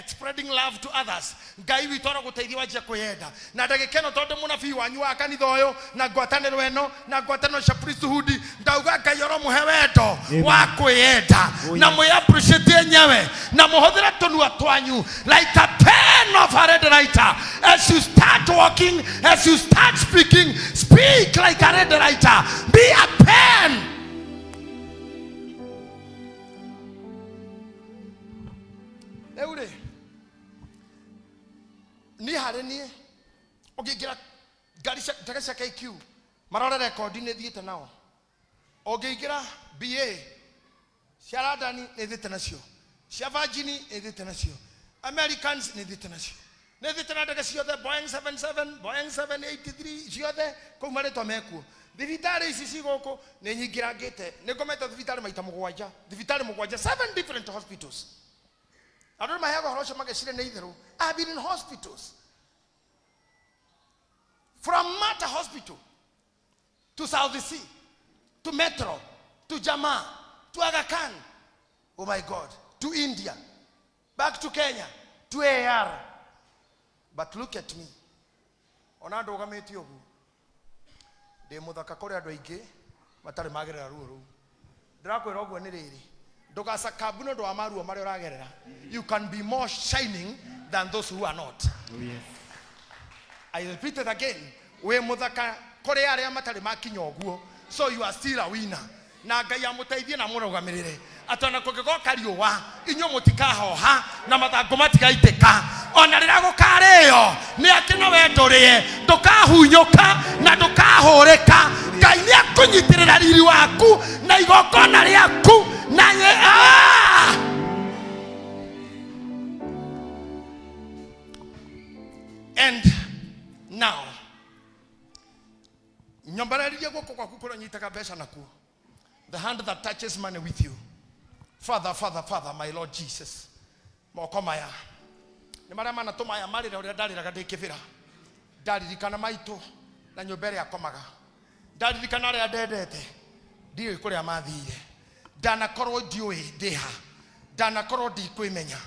spreading love to others, Ngai witũ arogũteithia wanjia kwĩyenda. Na ndagĩka ĩno tondũ mũnabii wanyu wa kanitha ũyũ na ngwatanĩro ĩno na ngwatanĩro cia priesthood, ndauga Ngai oromũhe wendo Amen. wa kwĩyenda. Oh, Na yes. mwĩ appreciate enyewe na mũhũthĩre tũnua twanyu like a pen of a red writer. As you start walking, as you start speaking, speak like a red writer. Be a pen. Rĩu rĩ, niĩ harĩ niĩ, ũngĩingĩra ngari cia ndege cia KQ, marore rekondi nĩ thiĩte nao. Ũngĩingĩra BA cia London nĩ thiĩte nacio, cia Virgin nĩ thiĩte nacio, Americans nĩ thiĩte nacio, nĩ thiĩte na ndege ciothe, Boeing 77, Boeing 783 ciothe, kũu marĩtwa mekuo. Thibitarĩ ici ci gũkũ nĩ nyingĩrangĩte, nĩ ngomete thibitarĩ maita mũgwanja, thibitarĩ mũgwanja, 7 different hospitals. Andũ nĩ maheagwo ũhoro ũcio mageciria nĩ itherũ. I've been in hospitals from Mater Hospital to South C, to Metro, to Jamaa, to Aga Khan, oh my God, to India, back to Kenya, to AR. But look at me. Ona ndũgamĩte ũguo, ndĩ mũthaka kũrĩ andũ aingĩ matarĩ magerera ruo rũu. Ndĩrakwĩra ũguo nĩ rĩrĩ, ndũgacakambu nĩ ũndũ wa maruo marĩa ũragerera. You can be more shining than those who are not. Oh, yes. I repeat it again. Wĩ mũthaka kũrĩ arĩa matarĩ makinya ũguo. So you are still a winner. Na Ngai amũteithie na amũrũgamĩrĩre. Atĩ ona kũngĩgoka riũa inyuĩ mũtikahoha na mathangũ matigaitĩka, ona rĩrĩa gũkarĩo nĩ akĩ na we ndũrĩe, ndũkahunyũka na ndũkahũrĩka. Ngai nĩ akũnyitĩrĩra riri waku na igongona rĩaku na Ah! And now nyombararirie guoko gwaku kũrĩa ũnyitaga mbeca nakuo, the hand that touches money with you. Father, Father, Father, my Lord Jesus, moko maya nĩ marĩa manatũma aya marĩre ũrĩa ndarĩraga ndĩ kĩbĩra. Ndaririkana maitũ na nyũmba ĩrĩa akomaga, ndaririkana arĩa ndendete, ndiũĩ kũrĩa mathire, ndanakorwo ndiũĩ ndĩha, ndanakorwo ndikwĩmenya.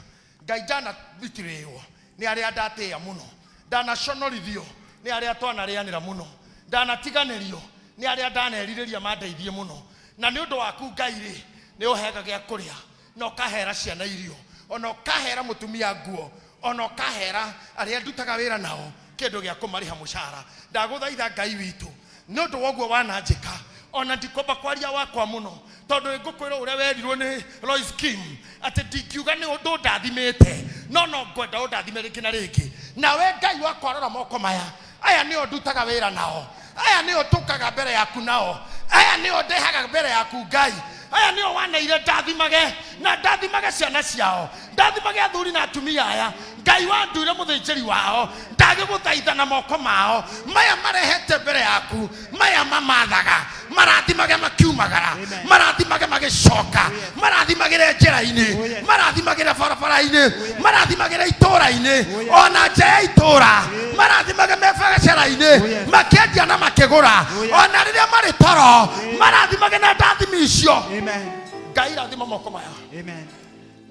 Ngai, ndanabitirĩrwo nĩ arĩa ndatĩĩa mũno, ndanaconorithio nĩ arĩa twanarĩanĩra mũno, ndanatiganĩrio nĩ arĩa ndanerirĩria mandeithie mũno. Na nĩ ũndũ waku Ngai rĩ, nĩ ũheaga gĩa kũrĩa na ũkahera ciana irio, ona ũkahera mũtumia nguo, ona ũkahera arĩa ndutaga wĩra nao kĩndũ gĩa kũmarĩha mũcara. Ndagũthaitha Ngai witũ, nĩ ũndũ wa ũguo wananjĩka, ona ndikwamba kwaria wakwa mũno, tondũ ngũkwĩra ũrĩa werirwo nĩ Lois Kim atĩ ndingiuga nĩ ũndũ ũndathimĩte, no no ngwenda ũndathime rĩngĩ na rĩngĩ. Nawe Ngai wakwa, rora moko maya. Aya nĩo ndutaga wĩra nao, aya nĩo tũkaga mbere yaku nao, aya nĩo ndehaga mbere yaku Ngai, aya nĩo waneire ndathimage, na ndathimage ciana ciao, ndathimage athuri na atumia aya. Ngai wanduire mũthĩnjĩri wao, ndagĩgũthaitha na moko mao maya marehete mbere yaku, maya mamathaga, marathimage makiumagara, marathimage magĩcoka, marathimagĩre njĩra-inĩ, marathimagĩre barabara-inĩ, marathimagĩre itũũra-inĩ, ona nja ya itũũra, marathimage me biacara-inĩ, makĩendia na makĩgũra, ona rĩrĩa marĩ toro, marathimage na ndathimi icio. Amen. Ngai, rathima moko maya Amen.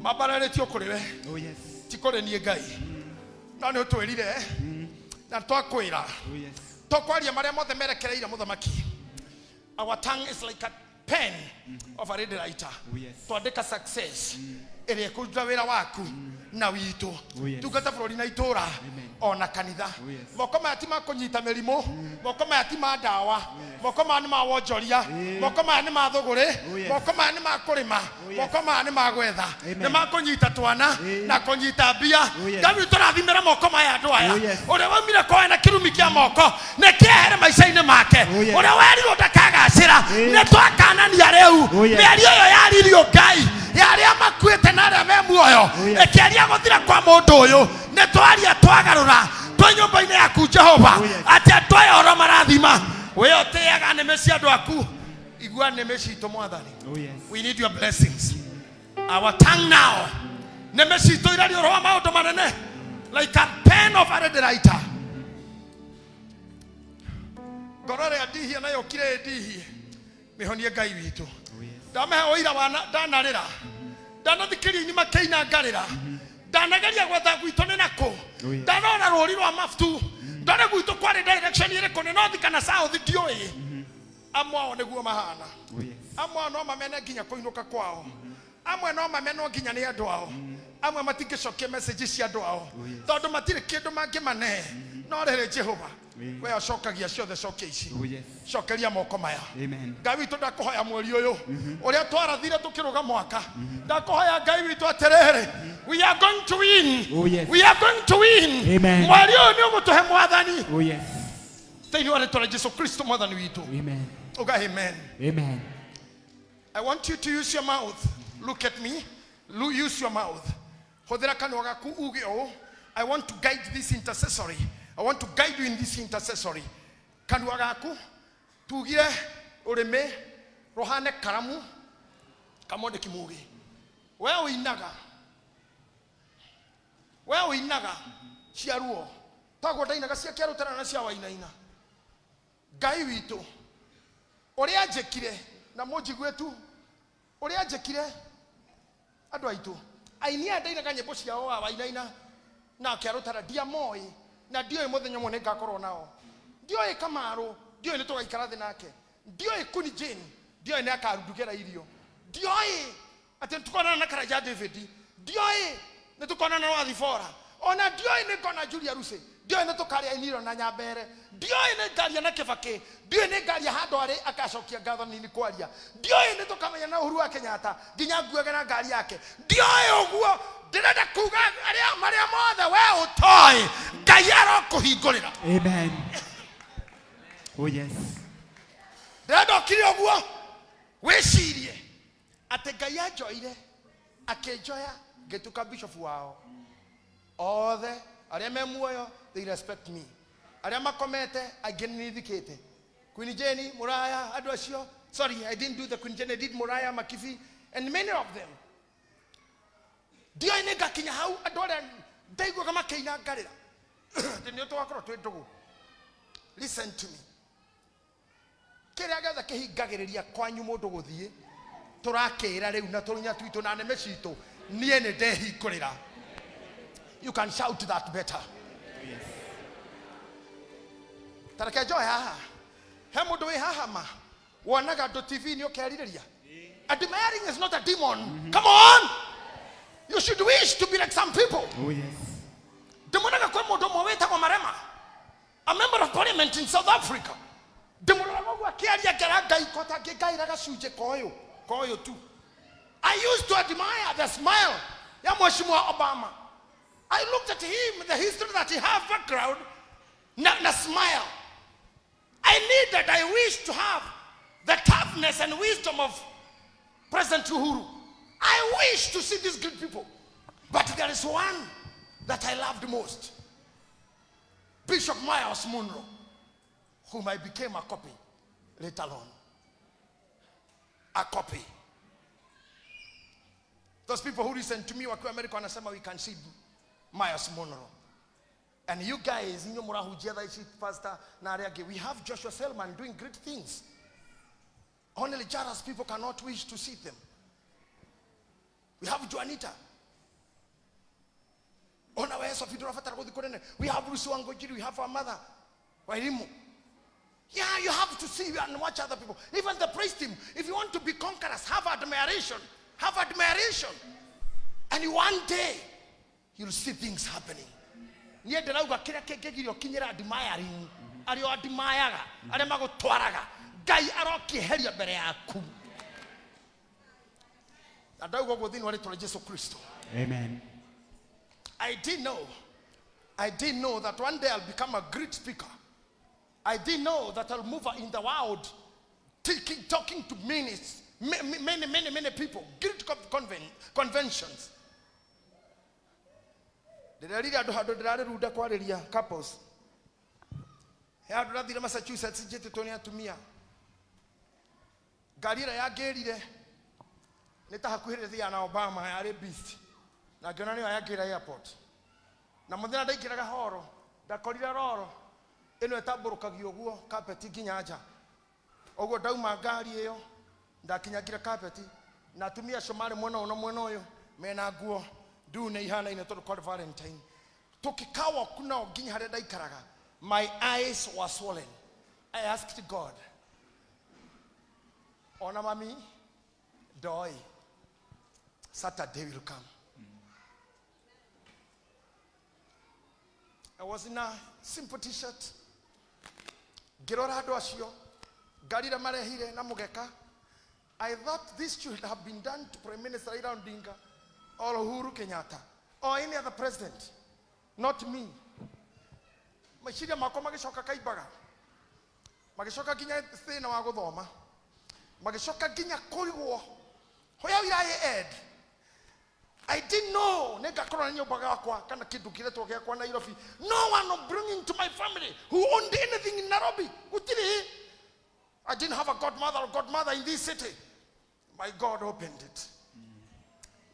mambararĩtio kũrĩ we, Oh yes. ti kũrĩ niĩ Ngai, no nĩ ũtwĩrire na twakwĩra. Oh yes. Tũkwaria marĩa mothe merekereire mũthamaki. Our tongue is like a pen of a ready writer. Oh yes. Twandĩka success ĩrĩa ĩkũruta wĩra waku na witũ, Oh yes. tungata bũrũri na itũũra ona kanitha. Oh yes. Moko maya ti ma kũnyita mĩrimũ, moko maya ti ma ndawa, moko maya nĩ ma wonjoria, moko maya nĩ ma thũgũrĩ, Oh yes. moko maya nĩ ma kũrĩma, Oh yes. moko maya nĩ ma gwetha, Amen. nĩ ma kũnyita twana na kũnyita mbia. Oh yes. Ngai witũ, rathimĩra moko maya andũ aya. Oh yes. Ũrĩa waumire kwao na kĩrumi kĩa moko nĩ kĩehere maica-inĩ make. Oh yes. Ũrĩa werirwo ndakagacĩra, Eh. nĩ twakanania rĩu Oh yes. mĩario ĩyo yaririo Ngai ya arĩa makuĩte na arĩa me muoyo, Oh yes. ĩkĩaria gũthira kwa mũndũ ũyũ. Nĩ twaria twagarũra twĩ nyũmba-inĩ yaku Jehova, Oh yes. atĩ andũ aya ũrĩa marathima we ũtĩaga nĩmĩ cia andũ aku, igua nĩmĩ citũ Mwathani. Oh yes. We need your blessings. Our tongue now, nĩmĩ citũ iraria ũhoro wa maũndũ manene like a pen of a ready writer. Ngoro ĩrĩa ndihie nayo kire ndihie, mĩhonie Ngai witũ. Oh yes. Ndamahe ũira wa ndanarĩra, ndanathikĩria ini makĩina ngarĩra, ndanageria gwetha gwitũ nĩ nakũ, Oh, yes. ndanona rũri rwa maftu, ndone gwitũ kwarĩ direction ĩrĩkũ, nĩ north kana south, ndiũĩ. Amwe ao nĩguo mahana. Oh yes. Amwe ao no mamene nginya kũinũka kwao, amwe no mamenwo nginya nĩ andũ ao, amwe matingĩcokia message cia andũ ao tondũ matirĩ kĩndũ mangĩmane. No rĩrĩ Jehova, we ũcokagia ciothe, cokia ici. Oh yes. Cokeria moko maya. Amen. Ngai witũ, ndakũhoya mweri ũyũ ũrĩa twarathire tũkĩrũga mwaka, ndakũhoya Ngai witũ atĩrĩrĩ, we are going to win. Oh, yes. We are going to win. Amen. Mweri ũyũ nĩ ũgũtũhe Mwathani, Oh yes. thĩinĩ wa rĩtwa rĩa Jesu Kristo Mwathani witũ. Amen. Uga amen. Amen. I want you to use your mouth. Look at me. Use your mouth. Hũthĩra kanua gaku uge ũũ. I want to guide this intercessory. I want to guide you in this intercessory. Kanua gaku tugire ũrĩmĩ rũhane karamu kamwandĩki mũgĩ. We ũinaga. We ũinaga cia ruo. Toguo ndainaga cia kĩarũtara na cia wainaina. Ngai witũ, ũrĩa njĩkire na mũnjigue tu, ũrĩa njĩkire andũ aitũ, aini aya ndainaga nyĩmbo ciao wa wainaina na kĩarũtara, ndiamoĩ na ndiũĩ mũthenya ũmwe nĩ ngakorwo nao. Ndiũĩ Kamarũ, ndiũĩ nĩ tũgaikara thĩ nake, ndiũĩ Kuni Jane, ndiũĩ nĩ akarundugĩra irio, ndiũĩ atĩ nĩ tũkonana na Karanja David, ndiũĩ nĩ tũkonana na Wathibora, ona ndiũĩ nĩ ngona Julia Rusi. Ndioĩ nĩ tũkarĩa iniro na Nyambere. Ndioĩ nĩ ngaria na Kĩbakĩ. Ndioĩ nĩ ngaria handũ arĩ akacokia ngatho nini kwaria. Ndioĩ nĩ tũkamenya na Uhuru wa Kenyatta nginya nguage na ngari yake. Ndioĩ ũguo. Ndĩrenda kuga arĩa marĩa mothe we ũtoĩ Ngai arokũhingũrĩra. Amen. Oh, yes. Ndĩrenda ũkire ũguo wĩcirie atĩ Ngai anjoire akĩnjoya ngĩtuĩka bishop wao othe. Arĩa me muoyo, they respect me. Arĩa makomete, aingĩ nĩ thikĩte. Queen Jane, Muraya, andũ acio. Sorry, I didn't do the Queen Jane, I did Muraya, Makifi and many of them. Ndioĩ nĩ ngakinya hau andũ arĩa ndaiguaga makĩina ngarĩra atĩ nĩ tũgakorwo twĩ ndũgũ. Listen to me, kĩrĩa gĩothe kĩhingagĩrĩria kwanyu mũndũ gũthiĩ tũrakĩra rĩu na tũrunya twitũ na nĩmĩ citũ, niĩ nĩ ndehingũrĩra. You can shout that better. Tareke njoe haha he mũndũ wĩ haha ma wonaga andũ TV nĩ ũkerirĩria. Admiring is not a demon. Come on, you should wish to be like some people. Oh, yes. Ndĩmonaga kwĩ mũndũ ũmwe wĩtagwo Marema, a member of parliament in South Africa. Ndĩmũroraga ũguo akĩaria ngera Ngai kota ngĩngaĩra gacunjĩ koyũ koyũ tu. I used to admire the smile ya Mheshimiwa Obama. I looked at him, the history that he have, background na smile. I needed, I wish to have the toughness and wisdom of President Uhuru. I wish to see these great people. But there is one that I loved most, Bishop Myles Munroe, whom I became a copy later on. A copy. Those people who listen to me wakiwa America wanasema we can see Myles Munroe. And you guys, inyuĩ mũrahunjia thaa ici, pastor na arĩa angĩ, we have Joshua Selman doing great things. Only jealous people cannot wish to see them. We have Juanita. Ona we Sophie ndũrabatara gũthiĩ kũnene. We have Lucy Wangũnjiri, we have our mother Wairimu. Yeah, you have to see and watch other people. Even the praise team, if you want to be conquerors, have admiration. Have admiration. And one day, you'll see things happening. Niĩ ndĩrauga kĩrĩa kĩngĩgiria ũkinyĩra admiring arĩa admireaga arĩa magũtwaraga Ngai arokĩeheria mbere yaku na ndauga ũguo thĩinĩ wa rĩtwa rĩa Jesu Kristo. Amen. I didn't know. I didn't know that one day I'll become a great speaker. I didn't know that I'll move in the world, taking, talking to many, many, many, many people, great conventions. Ndĩrerire andũ handũ ndĩrarĩ kwarĩria couples. He handũ ndathire Massachusetts njĩtĩtwo nĩ atumia. Ngari ĩrĩa yangĩrire nĩ ta hakuhĩ rĩthia na Obama yarĩ beast. Na ngĩona nĩyo yangĩra airport. Na mũthenya ndaingĩraga horo, ndakorire roro ĩno ĩtambũrũkagio ũguo carpet nginya nja. Ũguo ndauma ngari ĩyo ndakinyangire carpet na atumia acio marĩ mwena ũyũ na mwena ũyũ mena nguo ndune ihanaine tondũ kwarĩ Valentine. Tũkĩkawa nao nginya harĩa ndaikaraga. My eyes were swollen. I asked God, ona mami ndoĩ Saturday will come. I was in a simple T-shirt. Ngĩrora andũ acio ngari ĩrĩa marehire na mũgeka. I thought this should have been done to Prime Minister Raila Odinga or Uhuru Kenyatta or any other president, not me. Meciria makwa magĩcoka kaimbaga, magĩcoka nginya thĩna wa gũthoma, magĩcoka nginya kũrigwo where will I end. I didn't know nĩngakorwo na nyũmba gakwa kana kĩndũ kĩretwo gĩakwa Nairobi. No one of bringing to my family who owned anything in Nairobi. Gũtirĩ. I didn't have a godmother or godmother in this city. My God opened it.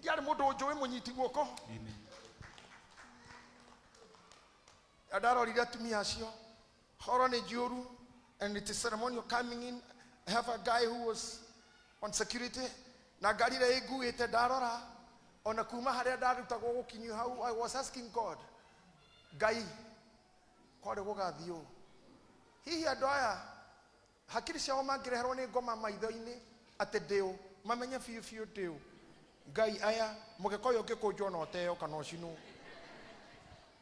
Ndiarĩ mũndũ ũnjũĩ mũnyiti guoko. Amen. Ndarorire atumia acio horo nĩ njũru and it is ceremonial coming in. I have a guy who was on security na ngari ĩrĩa ĩnguĩte. Ndarora ona kuma harĩa ndarutagwo gũkinyio hau, I was asking God, Ngai, kwarĩ gũgathiĩ ũũ hihi andũ aya hakiri ciao mangĩreherwo nĩ ngoma maitho-inĩ atĩ ndĩũ mamenye biũ biũ ndĩũ Ngai aya mũgeka ũyũ ũngĩkũnjwo no ũteo kana ũcinwo,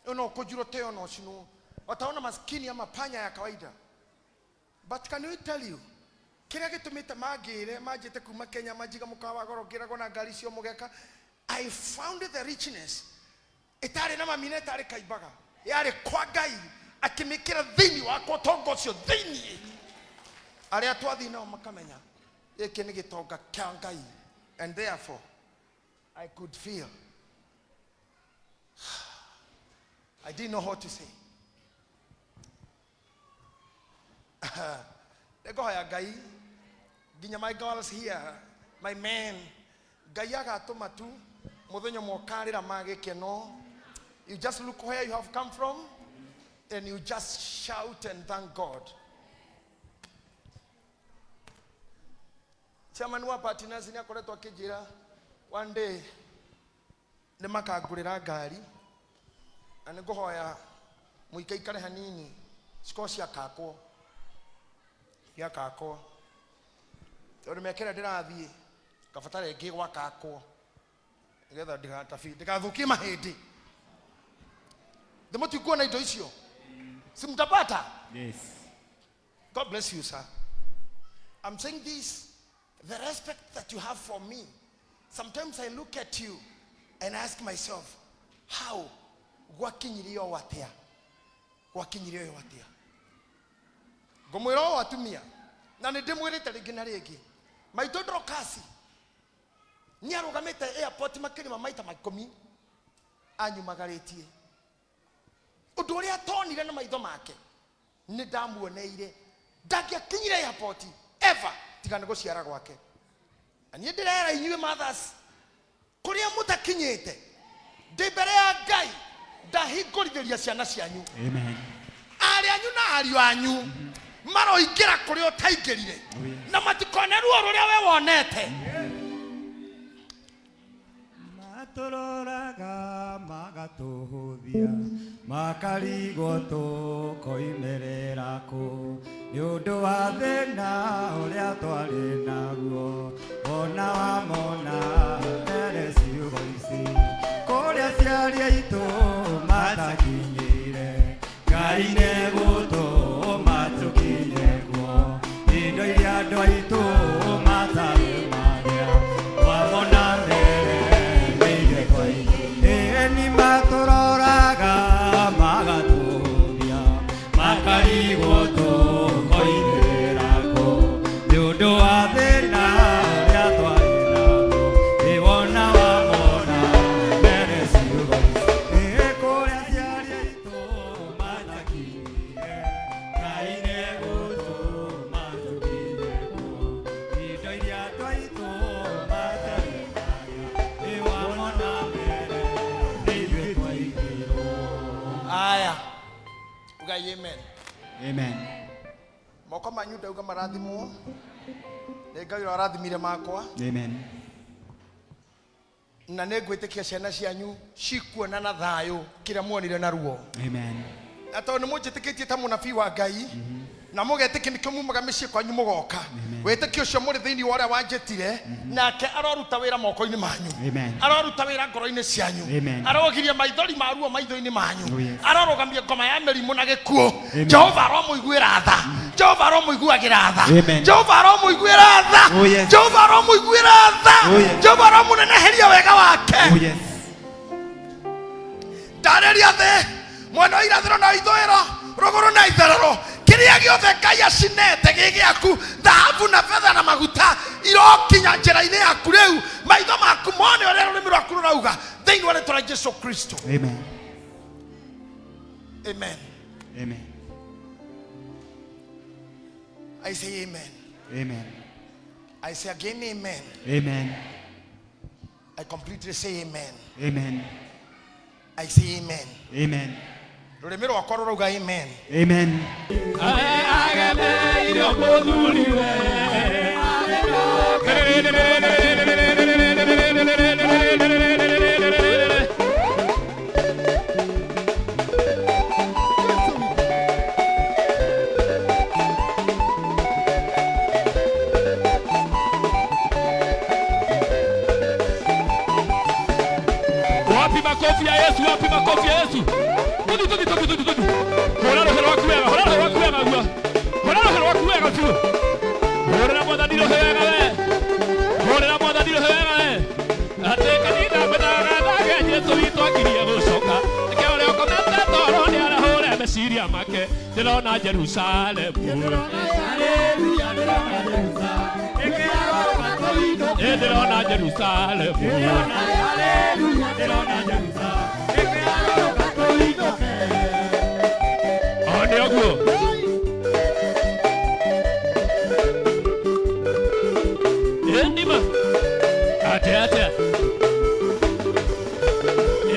no ũkũnjirwo teo no ũcinwo. Wataona maskini ama panya ya kawaida. But can we tell you, kĩrĩa gĩtũmĩte mangĩre manjĩte kuma Kenya manjiga mũkawa wa goro ngĩragwo na ngari cio mũgeka, I found the richness ĩtarĩ na mami na ĩtarĩ kaimbaga, yarĩ kwa Ngai akĩmĩkĩra thĩinĩ wakwa ũtonga ũcio thĩinĩ. Arĩa twathiĩ nao makamenya gĩkĩ nĩ gĩtonga kĩa Ngai, and therefore I could feel. I didn't know what to say. Nĩngũhoya Ngai nginya my girls here, my men, Ngai agatũma tu mũthenya ũmwe ũkarĩra ma gĩkeno. You just look where you have come from and you just shout and thank God. Chairman wa partners nĩ akoretwo akĩnjĩra one day nĩ makangũrĩra ngari, na nĩ ngũhoya mũikaikare hanini cikorwo ciakakwo ciakakwo, tondũ mĩaka ĩrĩa ndĩrathiĩ ngabatara ĩngĩ gwakakwo nĩgetha ndigathukie mahĩndĩ. Ndĩmũtikuona indo icio si mtapata? Yes. God bless you, sir. I'm saying this, the respect that you have for me. Sometimes I look at you and ask myself, how gwakinyirio ũũ atĩa? Gwakinyirio ũũ atĩa? Ngũmwĩra ũũ atumia, na nĩ ndĩmwĩrĩte rĩngĩ na rĩngĩ. Maitũ Dorcas nĩ arũgamĩte airport makĩria ma maita 10 anyumagarĩtie. Ũndũ ũrĩa atonire na maitho make nĩ ndamuoneire. Ndangĩakinyire airport ever tiga nĩ gũciara gwake. Na niĩ ndĩrera inyuĩ mothers, kũrĩa mũtakinyĩte, ndĩ mbere ya Ngai ndahingũrithĩria ciana cianyu. Amen. Arĩ anyu na ariũ anyu maroingĩra kũrĩa ũtaingĩrire, na matikone ruo rũrĩa we wonete. Matũroraga magatũhũthia, makarigwo tũkoimĩrĩra kũ, nĩ ũndũ wa thĩna ũrĩa twarĩ naguo. Ona wamona mbere ciugo ici, kũrĩa aciari aitũ matakinyire, Ngai nĩegũtũma tũkinye kuo. Indo iria andũ aitũ matarĩ magĩa, wamona mbere nĩ ithuĩ twaigire. Ĩĩ matũroraga magatũhũthia, makarigwo tũkoimĩrĩra kũ, nĩ ũndũ wa thĩna ũrĩa twarĩ naguo. Ĩ wona wamona mbere ciugo ici, ĩ kũrĩa aciari aitũ matakinyire, Ngai nĩegũtũma tũkinye kuo. Indo iria andũ aitũ matarĩ magĩa, ĩ wamona mbere nĩ ithuĩ twaigirwo. Aya, ugai amen. Amen. Moko manyu ndauga marathimwo nĩ Ngai ũrĩa warathimire makwa. Amen. Na nĩ ngwĩtĩkia ciana cianyu cikuona na thayũ kĩrĩa muonire na ruo. Amen. Na tondũ nĩ mũnjĩtĩkĩtie ta mũnabii wa Ngai na mũgetĩkia nĩkĩo mumaga mĩciĩ kwanyu mũgoka, wĩtĩkio ũcio mũrĩ thĩinĩ wa ũrĩa wanjĩtire, nake aroruta wĩra moko-inĩ manyu. Amen. Aroruta wĩra ngoro-inĩ cianyu. Amen. Arogiria maithori ma ruo maitho-inĩ manyu. Oh, yes. Arorũgamia ngoma ya mĩrimũ na gĩkuũ. Amen. Jehova aromũiguĩra tha. Jehova aromũiguagĩra tha. Amen. Jehova aromũiguĩra tha. Oh, yes. Jehova aromũiguĩra tha. Oh, yes. Jehova aromũneneheria wega wake. Oh, yes. Ndarĩria thĩ mwena wa irathĩro na ithũĩro, rũgũrũ na itherero, kĩrĩa gĩothe Ngai acinete gĩ gĩaku, thahabu na betha na maguta irokinya njĩra-inĩ yaku rĩu, maitho maku mone ũrĩa rũrĩmĩ rwaku rũrauga thĩinĩ wa rĩtwa rĩa Jesu Kristo. Amen. Amen. Amen. I say amen. Amen. I say again amen. Amen. I completely say amen. Amen. I say amen. Amen. Rũrĩmĩ rwakwa rũrauga amen. Amen. Agemeire mũthuriwe. Wapi makofi ya Yesu? Wapi makofi ya Yesu? Tũthiĩ, tũthiĩ, tũthiĩ, tũthiĩ, tũthiĩ. Hũra rũhĩ rwaku wega, hũra rũhĩ rwaku wega guo. Hũra rũhĩ rwaku wega biũ. Hũrĩra Mwathani rũhĩ wega we. Hũrĩra Mwathani rũhĩ wega we. Atĩ kanitha ngwĩthagathaga Jesũ witũ akirie gũcoka. Nĩkĩo ũrĩa ũkomete toro nĩarahũre meciria make. Ndĩrona Jerusalemu. Ĩ ndĩrona Jerusalemu. O nĩ ũguo. Ĩ ndima. Atĩa atĩa.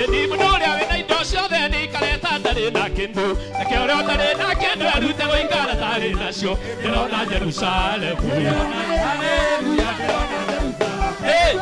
Ĩni mũndũ ũrĩa wĩna indo ciothe nĩikareta ndarĩ na kĩndũ. Nake ũrĩa ũtarĩ na kĩndũ erute gũikara tarĩ nacio. Ndĩrona Jerusalemu. Hey!